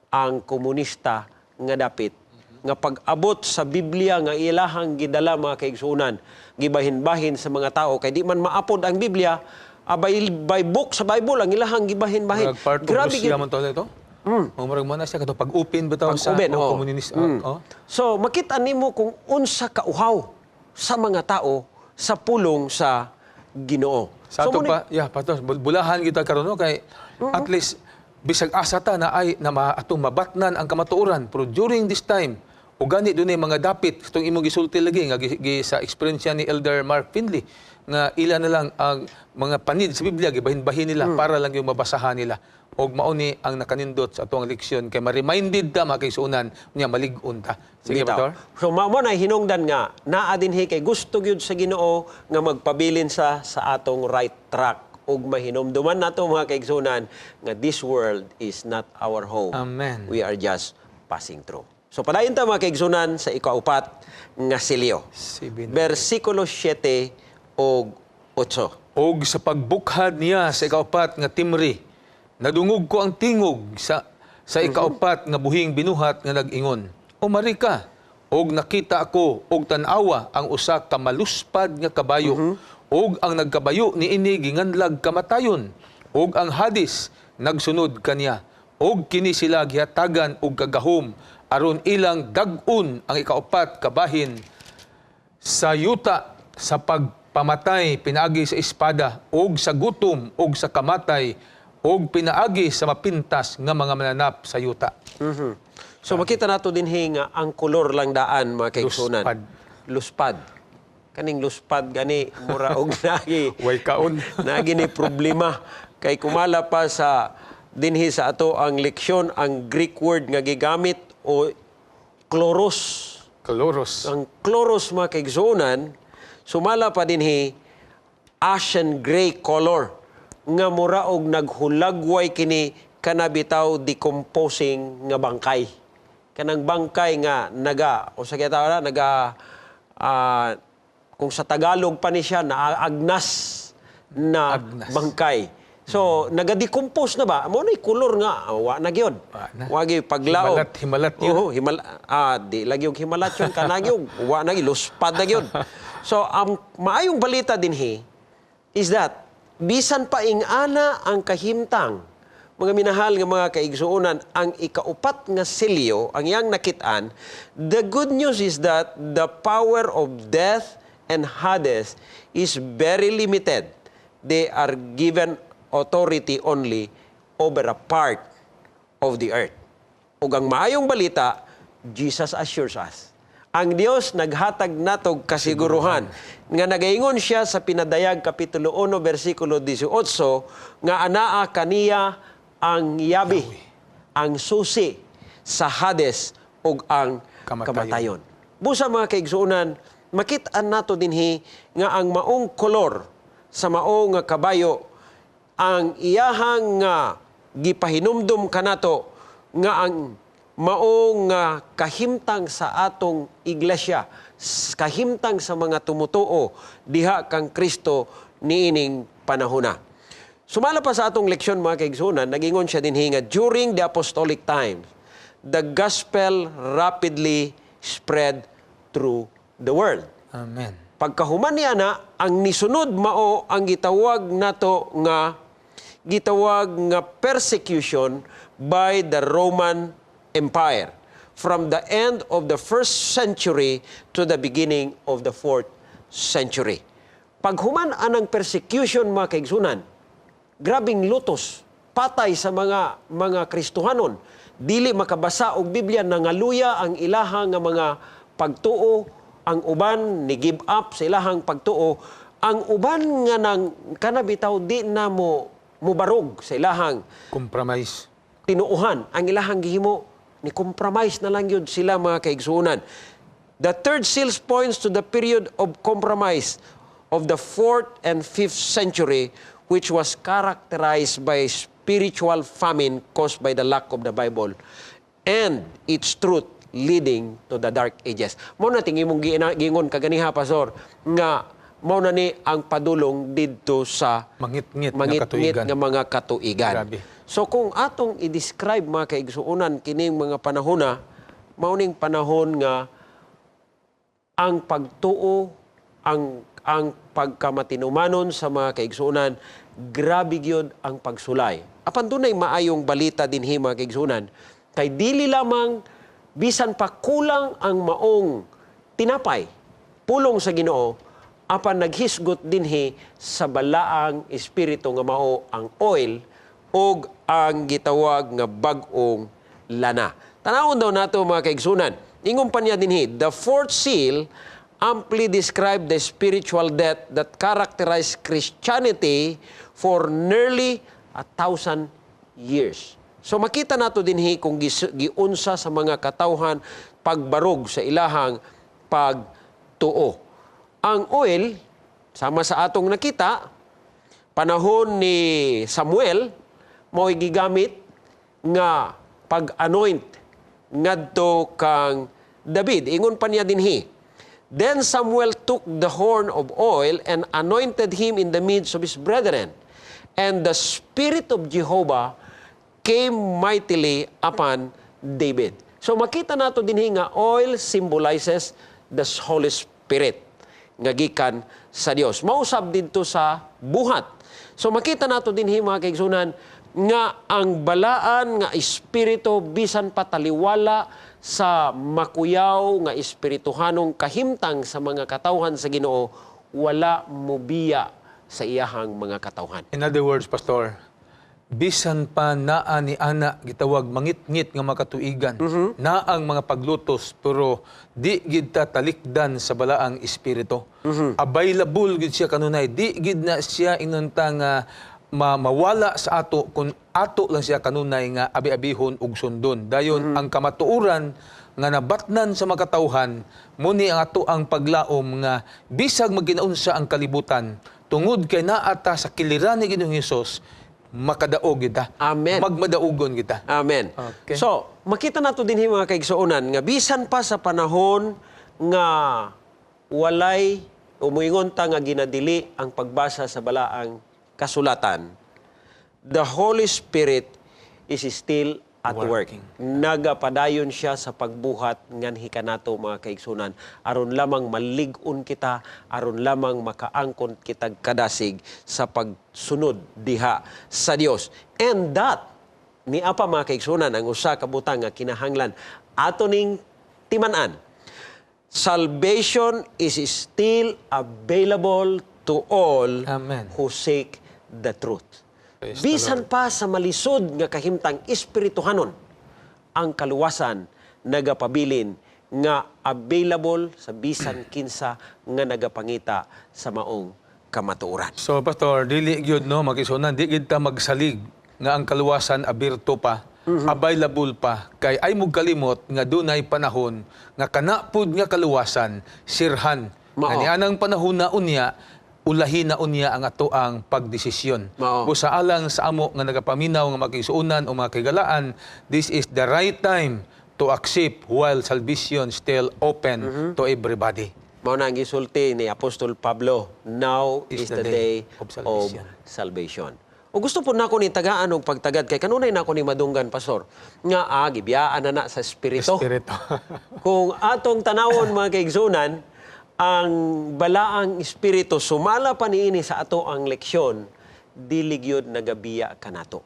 ang komunista nga dapit, nga pag-abot sa Biblia nga ilahang gidala, mga kaigsunan, gibahin-bahin sa mga tao kay di man maapod ang Biblia, abay by book sa Bible ang ilahang gibahin-bahin. Murag part of Russia man to ito. O murag mo na siya kato pag-open bitaw sa Pag-open, o oo. communist. Oh. So makita nimo kung unsa kauhaw sa mga tao sa pulong sa Ginoo. Sa So, ato mo pa, yeah, Pastor, bulahan kita karon, no, kay at least bisag asa ta na ay na atong mabatnan ang kamatuoran, pero during this time o gani dunay mga dapit itong imong gisulti lagi nga sa eksperyensya ni Elder Mark Finley nga ila na lang ang mga panid sa Biblia gibahin-bahin nila para lang yung mabasahan nila, og mao ni ang nakanindot sa atong leksyon kay ma-reminded ta, mga kaigsuonan, nya malig-on ta. Sige, Bitaw. Pastor. So mao mo na hinungdan nga naa dinhi kay gusto gyud sa Ginoo nga magpabilin sa atong right track ug mahinumduman nato, mga kaigsunan, nga this world is not our home. Amen. We are just passing through. So padayon ta, mga kaigsunan, sa ikaupat nga selyo. 7. Bersikulo 7 ug 8. Og sa pagbukhad niya sa ikaupat nga timri, nadungog ko ang tingog sa ikaupat nga buhing binuhat nga nag-ingon, "Umari ka." Og nakita ako og tan-awa ang usa ka maluspad nga kabayo. Og ang nagkabayo niini ginganlag kamatayon. Og ang Hadis nagsunod kaniya. Og kini sila gihatagan og kagahom aron ilang dag-on ang ikaupat kabahin sa yuta sa pagpamatay pinaagi sa espada og sa gutom og sa kamatay og pinaagi sa mapintas nga mga mananap sa yuta. So makita nato dinhi nga ang kolor lang daan, mga kaigsunan. Luspad. Luspad. Kaning luspad gani mura og nagi. Way kaon. Nagi ni problema kay kumala pa sa dinhi sa ato ang leksyon, ang Greek word nga gigamit o chloros. Chloros. Ang chloros, mga kaigsuonan, sumala pa dinhi ashen gray color nga mura og naghulagway kini kanabitaw decomposing nga bangkay. Kanang bangkay nga naga o sa kita na naga kung sa Tagalog pa ni siya naagnas na Agnas. bangkay. So naga-decompose na ba? Mo na kolor nga wa na gyud. Wa na. Wa gyud paglaom. Himalat, himalat yun. Oo, himal di lagi yung himalat yun kanagi yung wa na gyud, luspad na gyud. So ang maayong balita dinhi is that bisan pa ing-ana ang kahimtang, mga minahal nga mga kaigsuonan, ang ikaupat nga selyo ang iyang nakit-an, the good news is that the power of death and Hades is very limited. They are given authority only over a part of the earth. Ug ang maayong balita, Jesus assures us. Ang Dios naghatag natog kasiguruhan nga nagaingon siya sa Pinadayag kapitulo 1 bersikulo 18 nga anaa kaniya Ang yabi, ang susi sa Hades ug ang kamatayon. Kamatayon. Busa, mga kaigsuonan, makit-an nato dinhi nga ang maong kolor sa maong nga kabayo ang iyahang nga gipahinumdum kanato nga ang maong nga kahimtang sa atong iglesia, kahimtang sa mga tumutuo diha kang Kristo niining panahona. Sumala pa sa atong leksyon, mga kaigsuonan, nagingon siya dinhi nga during the apostolic times, the gospel rapidly spread through the world. Amen. Pagkahuman niya na, ang nisunod mao ang gitawag nato nga persecution by the Roman Empire from the end of the first century to the beginning of the fourth century. Paghuman anang persecution, mga kaigsunan, grabing lutos, patay sa mga Kristohanon, dili makabasa og Biblia, nangaluya ang ilaha nga mga pagtuo, ang uban ni give up sa ilahang pagtuo, ang uban nga nang kanabitaw di na mo mubarog sa ilahang compromise. Tinuohan, ang ilahang gihimo ni compromise na lang yun sila, mga kaigsuonan. The third seal points to the period of compromise of the fourth and fifth century, which was characterized by spiritual famine caused by the lack of the Bible and its truth, leading to the Dark Ages. Mao na ting imong giingon kaganiha, Pastor, nga mao na ni ang padulong didto sa mangit-ngit nga mangit-ngit katuigan. Nga mga katuigan. Grabe. So kung atong i-describe, mga kaigsuonan, kining mga panahona, mao ning panahon nga ang pagtuo, ang pagkamatinumanon sa mga kaigsuonan, grabe gyud ang pagsulay. Apan dunay maayong balita dinhi, mga kaigsuonan, kay dili lamang bisan pa kulang ang maong tinapay, pulong sa Ginoo, apan naghisgot dinhi sa balaang espiritu nga mao ang oil ug ang gitawag nga bag-ong lana. Tanawon daw nato, mga kaigsunan. Ingon pa niya dinhi, the fourth seal amply described the spiritual death that characterized Christianity for nearly 1,000 years. So makita nato dinhi kung giunsa sa mga katawhan pagbarog sa ilahang pagtuo. Ang oil, sama sa atong nakita, panahon ni Samuel, mo'y gigamit nga pag-anoint ngadto kang David. Ingon pa niya dinhi, "Then Samuel took the horn of oil and anointed him in the midst of his brethren. And the Spirit of Jehovah came mightily upon David." So makita nato dinhi nga oil symbolizes the Holy Spirit nga gikan sa Dios. Mausab didto sa Buhat. So makita nato dinhi, mga kaigsunan, nga ang balaan nga espiritu, bisan pataliwala sa makuyaw nga espirituhanong kahimtang sa mga katawhan sa Ginoo, wala mobiya sa iyahang mga katawhan. In other words, Pastor, bisan pa naa ni ana gitawag mangit-ngit nga makatuigan, naang mga paglutos, pero di gid ta talikdan sa balaang espiritu. Available gid siya kanunay, di gid na siya inunta nga mawala sa ato kung ato lang siya kanunay nga abi-abihon ug sundon. Dayon ang kamatuoran nga nabatnan sa makatawhan muni ang ato ang paglaom nga bisag maginaunsa ang kalibutan, tungod kay naa ta sa kiliran ni Ginoong Hesus, makadaog kita. Amen. Magmadaugon kita. Amen. Okay. So, makita nato dinhi, mga kaigsuonan, nga bisan pa sa panahon nga walay umuingon ta nga ginadili ang pagbasa sa balaang kasulatan, the Holy Spirit is still at work. Working. Nagapadayon siya sa pagbuhat nganhi kanato, mga kaigsunan, aron lamang malig-on kita, aron lamang makaangkon kitag kadasig sa pagsunod diha sa Dios. And that ni apa, mga kaigsunan, ang usa ka butang nga kinahanglan ato ning timan-an. Salvation is still available to all Amen. who seek the truth. Praise the Bisan pa sa malisod nga kahimtang espirituhanon, ang kaluwasan nagapabilin nga available sa bisan kinsa nga nagapangita sa maong kamatuoran. So, Pastor, dili gyud no makisunan, di gid ta magsalig. nga ang kaluwasan abirto pa, available pa, kay ayaw mo kalimot nga dunay panahon nga kana pud nga kaluwasan sirhan. Mao. Nga nianang panahon na unya, ulahi na unya ang atoang pagdesisyon. Mao. Busa alang sa amo nga nagapaminaw nga makigsuonan o mga kahigalaan, this is the right time to accept while salvation still open to everybody. Mao na ang gisulti ni Apostol Pablo, "Now is the day of of salvation." salvation. O gusto po nako ni tagaan og pagtagad kay kanunay nako ni madunggan, Pastor, nga gibiyaan na na sa espiritu. Espiritu. Kung atong tanawon, mga kaigsunan, ang Balaang Espiritu sumala pa niini sa ato ang leksyon, dili gyud nagabiya kanato.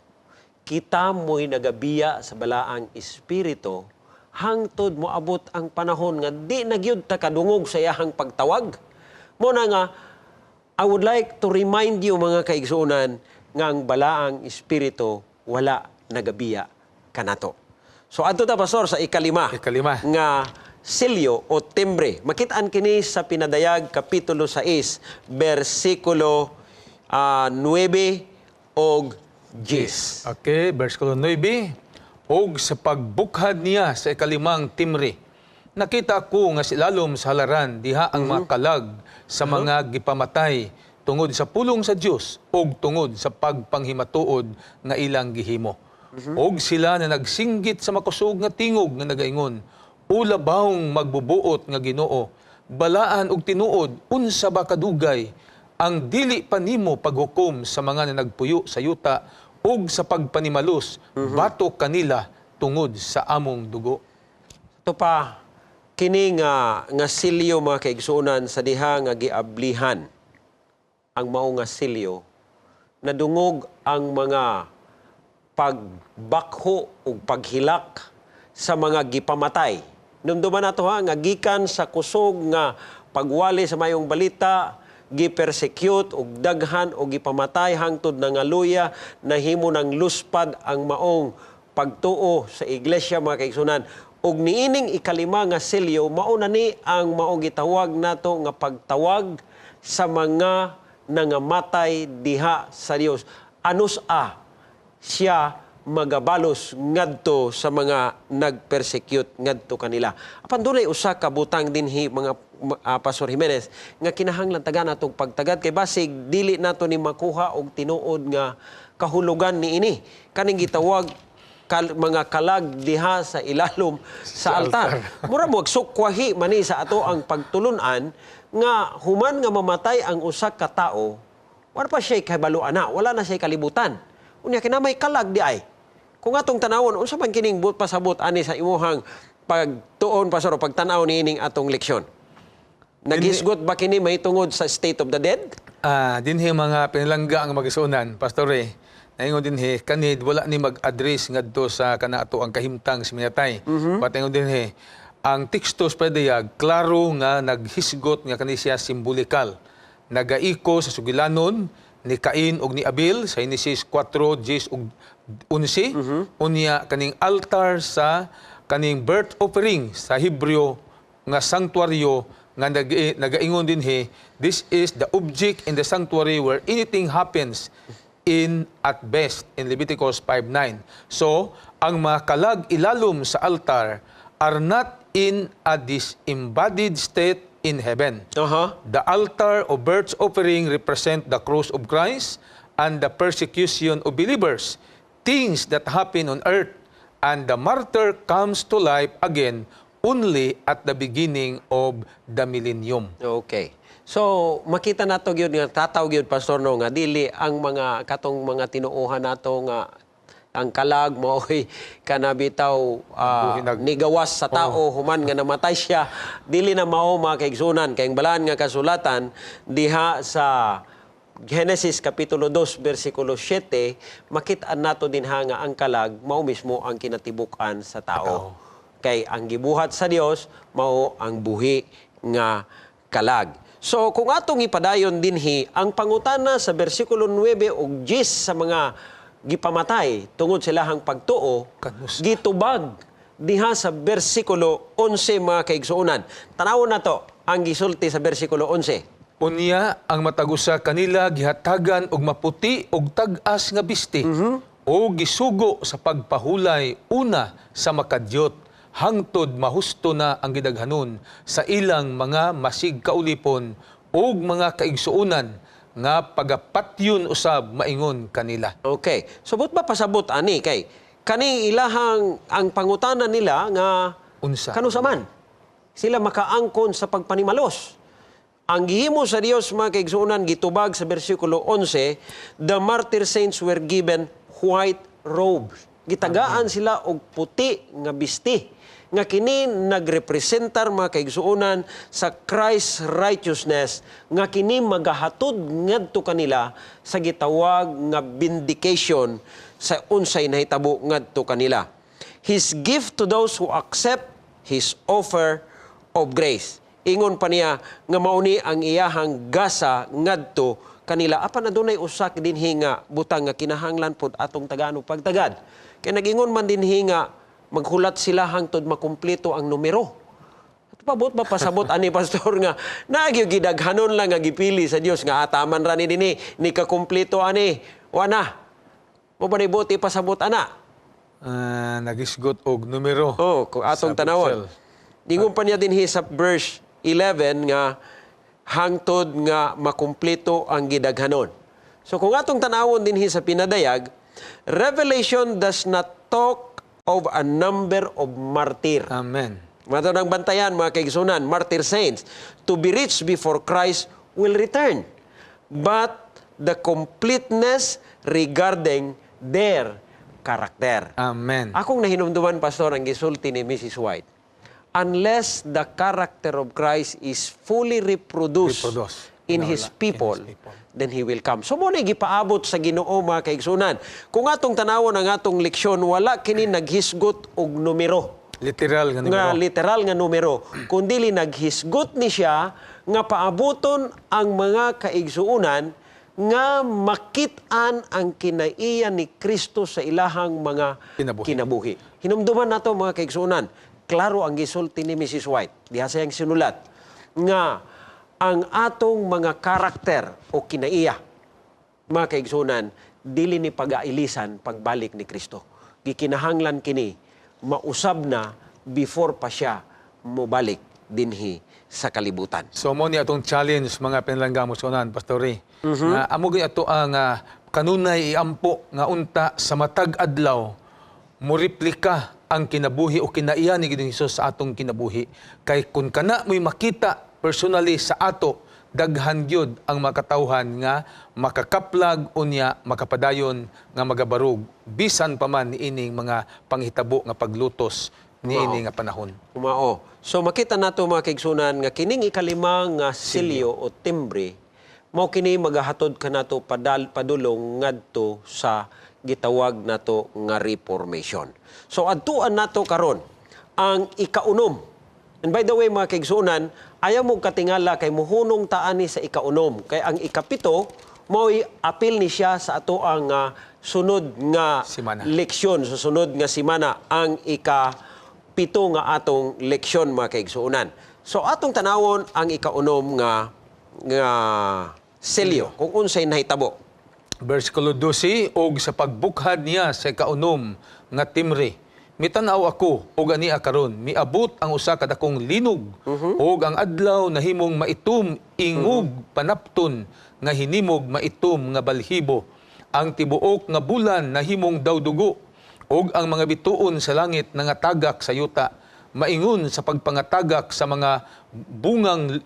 Kita mo'y nagabiya sa Balaang Espiritu hangtod moabot ang panahon nga di na gyud ta kadungog sa iyahang pagtawag. Mao na nga I would like to remind you, mga kaigsuonan, nga ang Balaang Espiritu wala nagabiya kanato. So adto ta, Pastor, sa ikalima. Ikalima. Nga selyo o timbre. Makitaan kini sa Pinadayag kapitulo 6 bersikulo 9 og 10. Okay, versikulo 9. "Og sa pagbukhad niya sa ikalimang timre, nakita ko nga sa ilalom sa halaran diha ang mga kalag sa mga gipamatay tungod sa pulong sa Dios ug tungod sa pagpanghimatuod nga ilang gihimo. Og sila na nagsinggit sa makusog nga tingog nga nagaingon, 'O labawng magbubuot nga Ginoo, balaan ug tinuod, unsa ba kadugay ang dili pa nimo paghukom sa mga nanagpuyo sa yuta ug sa pagpanimalos batok kanila tungod sa among dugo?'" Ito pa, kini nga selyo, mga kaigsuonan, sa diha nga giablihan ang mao nga selyo, nadungog ang mga pagbakho ug paghilak sa mga gipamatay. Numduman nato ha nga gikan sa kusog nga pagwali sa Maayong Balita, gipersecute og daghan og gipamatay hangtod nangaluya, nahimo ng luspad ang maong pagtuo sa iglesia, mga kaigsunan. Ug niining ikalima nga selyo, mao na ni ang maong gitawag nato nga pagtawag sa mga nangamatay diha sa Dios. Anus-a siya magabalos ngadto sa mga nagpersecute ngadto kanila? Apan dunay usa ka butang dinhi, mga Pastor Jimenez, nga kinahanglan taga natong pagtagad kay basig dili nato ni makuha og tinuod nga kahulugan niini. Kaning gitawag mga kalag diha sa ilalom sa altar. Mura mo sukwahi mani sa ato ang pagtulunan nga human nga mamatay ang usa ka tao, wala pa siya kahibalo ana, wala na siya kalibutan. Unya kinamay kalag di ay. Kung atong tanawon, unsa man kining buot pasabot ani sa imuhang pagtuon, Pastor, o pagtan-aw niining atong leksyon? Naghisgot ba kini mahitungod sa state of the dead? Dinhi, mga pinalangga ang magisuonan, Pastor Ray. Naingon dinhi kanid wala ni mag-address ngadto sa kana ato ang kahimtang sa minatay. But ingon dinhi ang teksto sa Padayag, klaro nga naghisgot nga kani siya simbolikal. Nagaiko sa sugilanon ni Cain ug ni Abel sa Genesis 4:10 ug 11. Unya kaning altar sa kaning burnt offering sa Hebreo nga sanctuaryo nga nagaingon dinhi, this is the object in the sanctuary where anything happens in at best in Leviticus 5:9. So, ang mga kalag ilalom sa altar are not in a disembodied state in heaven. The altar of burnt offering represent the cross of Christ and the persecution of believers, things that happen on earth, and the martyr comes to life again only at the beginning of the millennium. Okay. So, makita nato gyud nga tataw gyud, Pastor, no, nga dili ang mga katong mga tinuohan nato nga ang kalag mao'y kana bitaw nigawas sa tao human nga namatay siya. Dili na mao, mga kaigsunan, kay ang balaan nga kasulatan diha sa Genesis kapitulo 2 bersikulo 7, makit-an nato dinha nga ang kalag mao mismo ang kinatibuk-an sa tao. Kay ang gibuhat sa Dios mao ang buhi nga kalag. So kung atong ipadayon dinhi ang pangutana sa bersikulo 9 ug 10 sa mga gipamatay tungod sa ilahang pagtuo, Kanus. Gitubag diha sa bersikulo 11, mga kaigsuonan. Tanawon nato ang gisulti sa bersikulo 11. "Unya ang matag usa kanila gihatagan og maputi og tag-as nga bisti. O gisugo sa pagpahulay una sa makadyot hangtod mahusto na ang gidaghanon sa ilang mga masig kaulipon ug mga kaigsuonan nga pagapatyon usab maingon kanila. Okay. So buot ba pasabot ani kay kani ilahang ang pangutana nila nga Unsa? Kanusa man sila makaangkon sa pagpanimalos? Ang gihimo sa Dios, mga kaigsuonan, gitubag sa bersikulo 11, the martyr saints were given white robes. Gitagaan sila og puti nga bisti nga kini nagrepresentar, mga kaigsuonan, sa Christ's righteousness nga kini magahatod ngadto kanila sa gitawag nga vindication sa unsay nahitabo ngadto kanila. His gift to those who accept His offer of grace. Ingon pa niya nga mauni ang iyahang gasa ngadto kanila. Apan adunay usa dinhi nga butang nga kinahanglan pod atong tagaan og pagtagad. Kay nagingon man dinhi nga maghulat sila hangtod makumpleto ang numero. At pabot ba pasabot ani, Pastor, nga naagyo gidaghanon lang nga gipili sa Dios nga ataman ra ni dinhi ni kakumpleto ani wa na mo ba ni buot ipasabot ana? Ah, nagisgot og numero. Oh, kung atong Sa tanawon. Excel. Ingon pa niya dinhi sa verse 11 nga hangtod nga makumpleto ang gidaghanon. So kung atong tanawon dinhi sa pinadayag, Revelation does not talk of a number of martyr. Amen. Mao nang bantayan, mga kaigsunan, martyr saints, to be reached before Christ will return. But the completeness regarding their character. Amen. Akong nahinumduman, Pastor, ang gisulti ni Mrs. White. Unless the character of Christ is fully reproduced, Reproduced. in His people, In His people. Then He will come. So mo na gipaabot sa Ginoo, mga kaigsunan. Kung atong tanawon ang atong leksyon, wala kini naghisgot og numero Literal nga numero. Nga literal nga numero, kundili naghisgot ni siya nga paabuton ang mga kaigsuonan nga makit-an ang kinaiya ni Kristo sa ilahang mga Kinabuhi. Kinabuhi. Hinumduman nato, mga kaigsuonan, klaro ang gisulti ni Mrs. White diha sa iyang sinulat nga ang atong mga karakter o kinaiya, mga kaigsunan, dili ni pag-ailisan pagbalik ni Kristo. Gikinahanglan kini mausab na before pa siya mobalik dinhi sa kalibutan. So mo ni atong challenge, mga pinalangga sunan, Pastor Ray. Nga amo gyud ato ang kanunay iampo nga unta sa matag adlaw mo replika ang kinabuhi o kinaiya ni Ginoong Hesus sa atong kinabuhi. Kay kun kana mo'y makita personally sa ato, daghan gyud ang makatawhan nga makakaplag unya makapadayon nga magabarog bisan pa man niining mga panghitabo nga paglutos niini nga panahon. Umao. So makita nato, mga kaigsunan, nga kining ikalima nga silyo o timbre mao kini magahatod kanato padal padulong ngadto sa gitawag nato nga reformation. So adtuan nato karon ang ikaunom. And by the way, mga kaigsunan, ayaw mo katingala kay muhunong taani sa ikaunom. Kay ang ikapito mao'y apil ni siya sa ato ang sunod nga Simana. Leksyon sa sunod nga simana, ang ika-7 nga atong leksyon, mga kaigsuonan. So atong tanawon ang ikaunom nga selyo kung unsay nahitabo. Versikulo 12, og sa pagbukhad niya sa ikaunom nga timre, mitan-aw ako og ania karon miabot ang usa ka dakong linog og ang adlaw nahimong maitom ingog panapton nga hinimog maitom nga balhibo. Ang tibuok nga bulan nahimong daw dugo og ang mga bituon sa langit nangatagak sa yuta maingon sa pagpangatagak sa mga bungang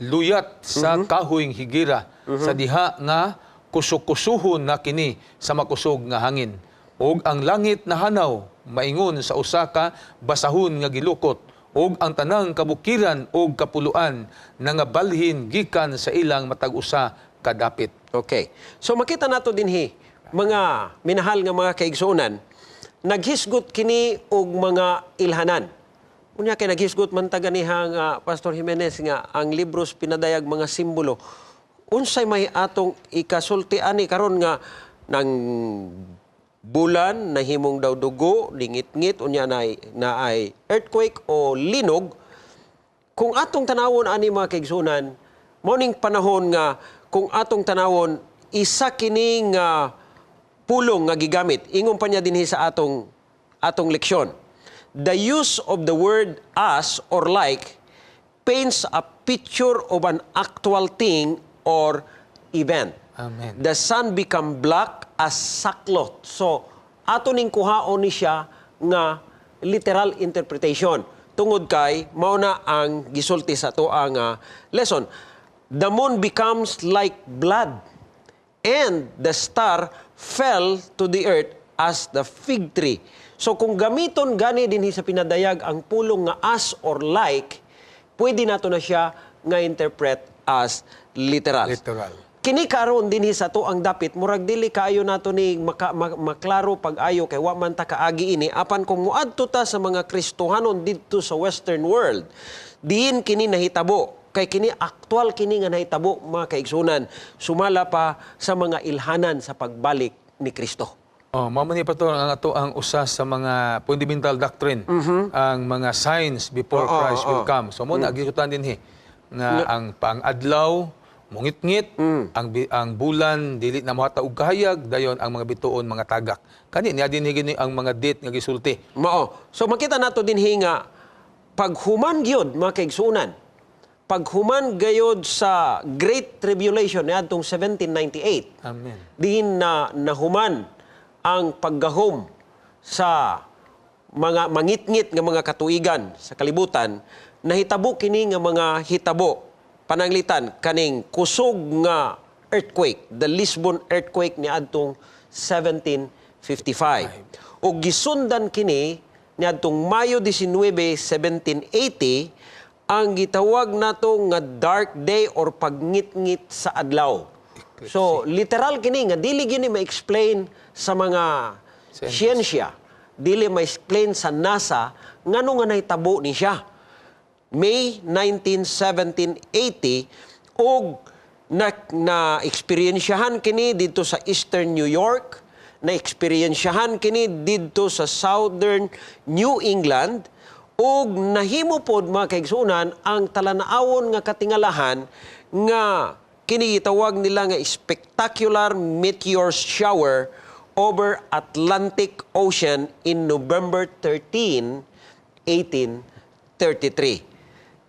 luyat sa kahoyng higira sa diha nga kusukusuhon na kini sa makusog nga hangin. Og ang langit nahanaw maingon sa usa ka basahon nga gilukot og ang tanang kabukiran og kapuluan nangabalhin gikan sa ilang matag usa ka dapit. Okay. So makita nato dinhi, mga minahal nga mga kaigsuonan, naghisgot kini og mga ilhanan. Unya kay naghisgot man ta ganiha nga, Pastor Jimenez, nga ang libros pinadayag mga simbolo. Unsay may atong ikasulti ani karon nga nang bulan nahimong daw dugo, lingit-ngit, unya na ay earthquake o linog? Kung atong tanawon ani, mga kaigsunan, mao ning panahon nga kung atong tanawon isa kini nga pulong nga gigamit. Ingon pa niya dinhi sa atong leksyon. The use of the word "as" or "like" paints a picture of an actual thing or event. Amen. The sun become black as sackcloth. So, ato ning kuhaon ni siya nga literal interpretation. Tungod kay mao na ang gisulti sa atoa nga lesson. The moon becomes like blood and the star fell to the earth as the fig tree. So kung gamiton gani dinhi sa pinadayag ang pulong nga "as" or "like", pwede nato na siya nga interpret as literal. Literal. Kini karon dinhi sa atoang dapit, murag dili kaayo nato ni maklaro pag-ayo kay wa man ta kaagi ini, apan kung moadto ta sa mga Kristohanon didto sa Western world, diin kini nahitabo, kay kini aktual kini nga nahitabo, mga kaigsunan, sumala pa sa mga ilhanan sa pagbalik ni Kristo. Oh, mao man ni, Pastor, ang ato ang usa sa mga fundamental doctrine, ang mga signs before Christ will come. So mao na gisutan dinhi nga ang pang-adlaw mungitngit, ang bulan dili na mohatag og kahayag, dayon ang mga bituon mga tagak. Kani niya dinhi gini ang mga date nga gisulti. Mao. So makita nato dinhi nga paghuman gyud, mga kaigsunan, paghuman gayod sa Great Tribulation niadtong 1798, Amen. Diin na nahuman ang paggahom sa mga mangitngit nga mga katuigan sa kalibutan, nahitabo kini nga mga hitabo. Pananglitan kaning kusog nga earthquake, the Lisbon earthquake niadtong 1755, ug gisundan kini niadtong Mayo 19, 1780, ang gitawag nato nga dark day or pagngitngit sa adlaw. So literal kini nga dili gini ma-explain sa mga siyensya, dili ma-explain sa NASA ngano nga nahitabo ni siya. May 19, 1780, ug na eksperyensyahan kini didto sa Eastern New York, na eksperyensyahan kini didto sa Southern New England, ug nahimo pod, mga kaigsuonan, ang talanaawon nga katingalahan nga kini gitawag nila nga spectacular meteor shower over Atlantic Ocean in November 13, 1833.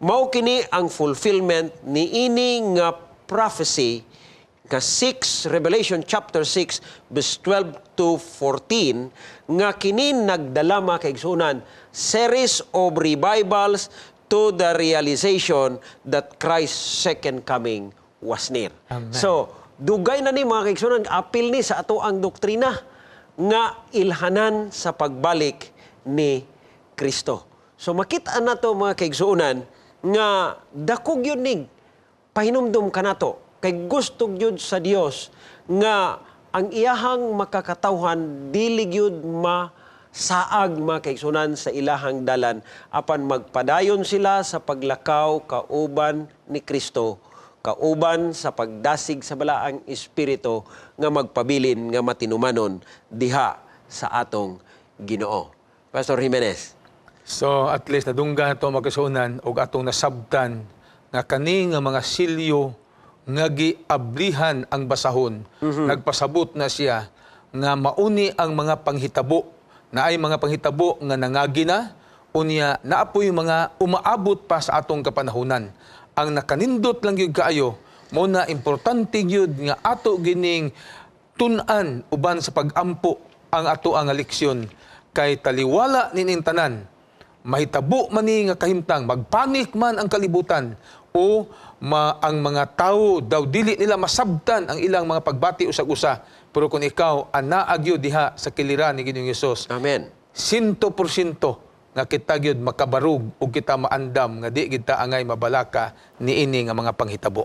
Mao kini ang fulfillment ni ini nga prophecy nga 6 Revelation chapter 6 verse 12 to 14, nga kini nagdala, mga kaigsunan, series of revivals to the realization that Christ's second coming was near. Amen. So dugay na ni, mga kaigsunan, apil ni sa ato ang doktrina nga ilhanan sa pagbalik ni Kristo. So makita nato, mga kaigsuonan, nga dako gyud ning pahinumdum kanato kay gusto gyud sa Dios nga ang iyahang makakatawhan dili gyud masaag, mga kaigsuonan, sa ilahang dalan, apan magpadayon sila sa paglakaw kauban ni Kristo, kauban sa pagdasig sa Balaang Espiritu nga magpabilin nga matinumanon diha sa atong Ginoo. Pastor Jimenez. So at least nadunggan ato, mga kaigsuonan, ug atong nasabtan nga kani nga mga silyo nga giablihan ang basahon, nagpasabot na siya nga mauni ang mga panghitabo na ay mga panghitabo nga nangagi na, unya naapoy mga umaabot pa sa atong kapanahunan. Ang nakanindot lang gyud kaayo mo na importante gyud nga ato gining tun-an uban sa pagampo ang ato ang leksyon kay taliwala nining tanan, mahitabo man ni nga kahimtang, magpanik man ang kalibutan o ang mga tao daw dili nila masabtan ang ilang mga pagbati usag-usa, pero kung ikaw anaa gyud diha sa kiliran ni Ginoong Hesus, Amen. 100% nga kita gyud makabarug ug kita maandam nga di kita angay mabalaka niini nga mga panghitabo.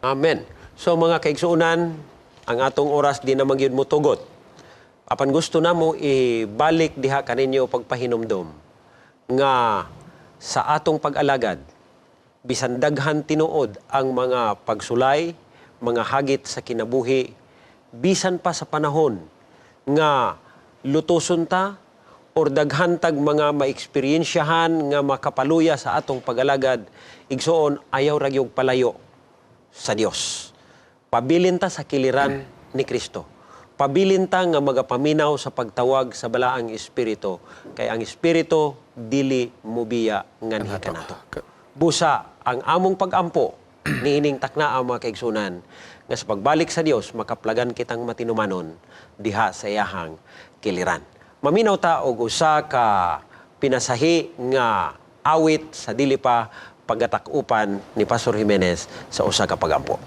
Amen. So mga kaigsuonan, ang atong oras di na magyud motugot. Apan gusto namo ibalik diha kaninyo pagpahinumdom nga sa atong pag-alagad, bisan daghan tinuod ang mga pagsulay, mga hagit sa kinabuhi, bisan pa sa panahon nga lutuson ta or daghan tag mga maeksperiensyahan nga makapaluya sa atong pag-alagad, igsoon, ayaw ra gyud palayo sa Dios. Pabilin ta sa kiliran ni Kristo. Pabilin ta nga magapaminaw sa pagtawag sa Balaang Espiritu, kay ang Espiritu dili mubiya nganhi kanato. Busa ang among pagampo niining takna ang mga kaigsunan nga sa pagbalik sa Dios makaplagan kitang matinumanon diha sa iyahang kiliran. Maminaw ta og usa ka pinasahi nga awit sa dili pa pagatakupan ni Pastor Jimenez sa usa ka pagampo.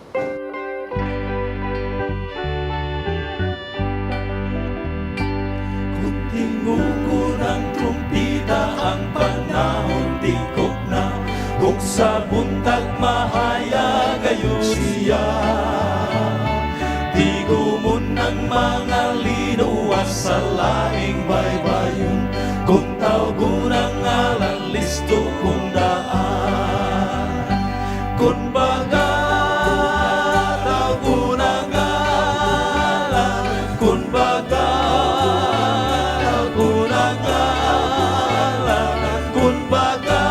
Kung tingugon ang trumpita, ang panahon tingkog na. Kung sa buntag mahayag ayo siya, Tigumon ang mga linuwas sa laing baybayon. Kung tawgon ang ngalan, listo kong daan. Kung baga tawgon ang ngalan, kung baga tawgon ang ngalan, kung baga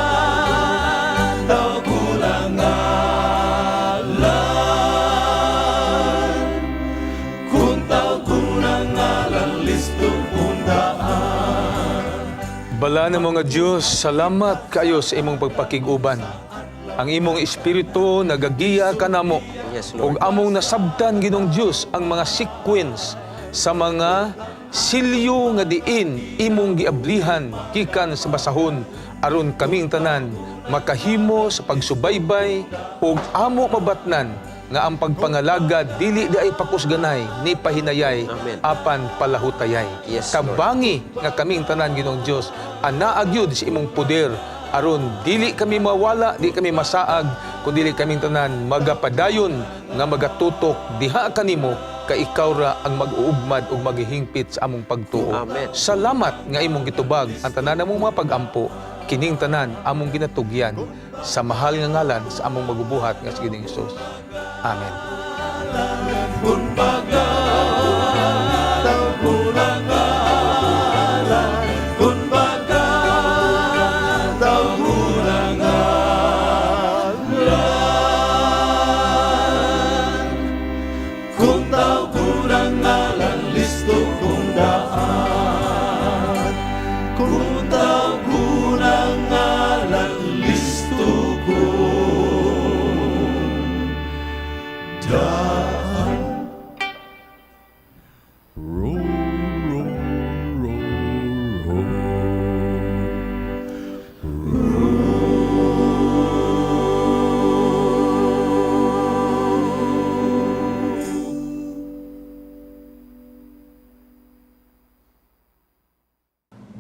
tawgon ang ngalan. Kung tawgon ang ngalan, listo kong daan. Bala ng mga Diyos, salamat kayo sa imong pagpakig-uban. Ang imong espiritu nagagiya kanamo. Yes, Lord. Ug among nasabtan, Ginoong Dios, ang mga sequence sa mga silyo nga diin imong giablihan gikan sa basahon aron kaming tanan makahimo sa pagsubaybay ug amo mabatnan nga ang pagpangalaga dili di ay pakusganay ni pahinayay Amen. apan palahutayay. Yes, Lord. Kabangi nga kaming tanan, Ginoong Dios, anaa gyud sa imong poder aron dili kami mawala, di kami masaag, kun dili kaming tanan magapadayon nga magatutok diha kanimo kay ikaw ra ang mag-uugmad ug maghihingpit sa among pagtuo. Amen. Salamat nga imong gitubag ang tanan namong mga pag-ampo, kining tanan among ginatugyan sa mahal nga ngalan sa among magubuhat nga si Ginoong Hesus. Amen. Kung baga tawgon ang ngalan, kung baga tawgon ang ngalan. Kung tawgon ang ngalan, listo kong daan. Kung tawgon ang ngalan, listo kong daan. Row, row, row, row.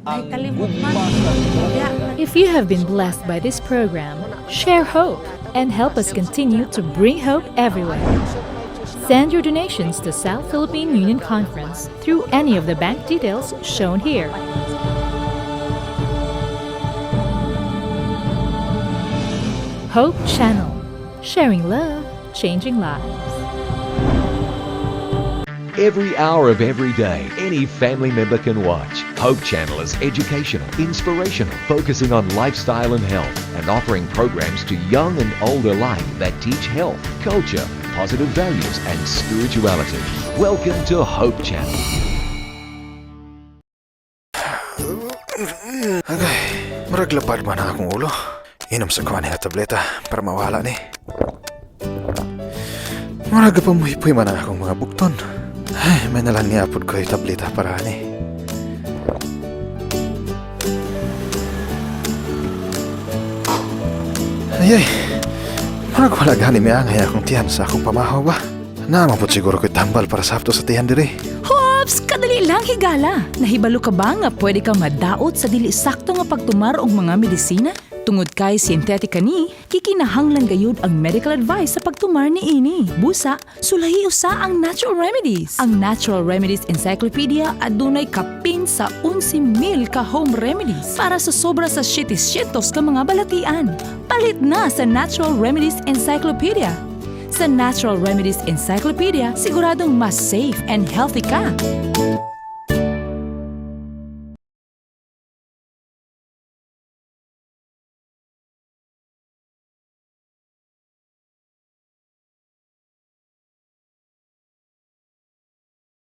Ay, kalimot man. If you have been blessed by this program, share hope and help us continue to bring hope everywhere. Send your donations to South Philippine Union Conference through any of the bank details shown here. Hope Channel, sharing love, changing lives. Every hour of every day, any family member can watch. Hope Channel is educational, inspirational, focusing on lifestyle and health, and offering programs to young and old alike that teach health, culture, positive values, and spirituality. Welcome to Hope Channel. Agay, murag lapad man ang akong ulo. Inom sa kuha nga tableta para mawala ni. Murag pa muhipoy man ang akong mga bukton. Ay, may nalang niapod ko yung tableta para ani. Ay, ay, murag wala gani may angay akong tiyan sa akong pamahaw ba? Naamapod siguro ko'y tambal para sakto sa tiyan diri. Hops! Kadali lang, higala! Nahibalo ka ba nga pwede ka madaot sa dili sakto nga pagtumar og mga medisina? Tungod kay synthetic kani, kikinahanglan gayud ang medical advice sa pagtumar ni ini. Busa, sulahi usa ang natural remedies. Ang Natural Remedies Encyclopedia adunay kapin sa 11,000 ka home remedies para sa sobra sa 700 ka mga balatian. Palit na sa Natural Remedies Encyclopedia. Sa Natural Remedies Encyclopedia, siguradong mas safe and healthy ka.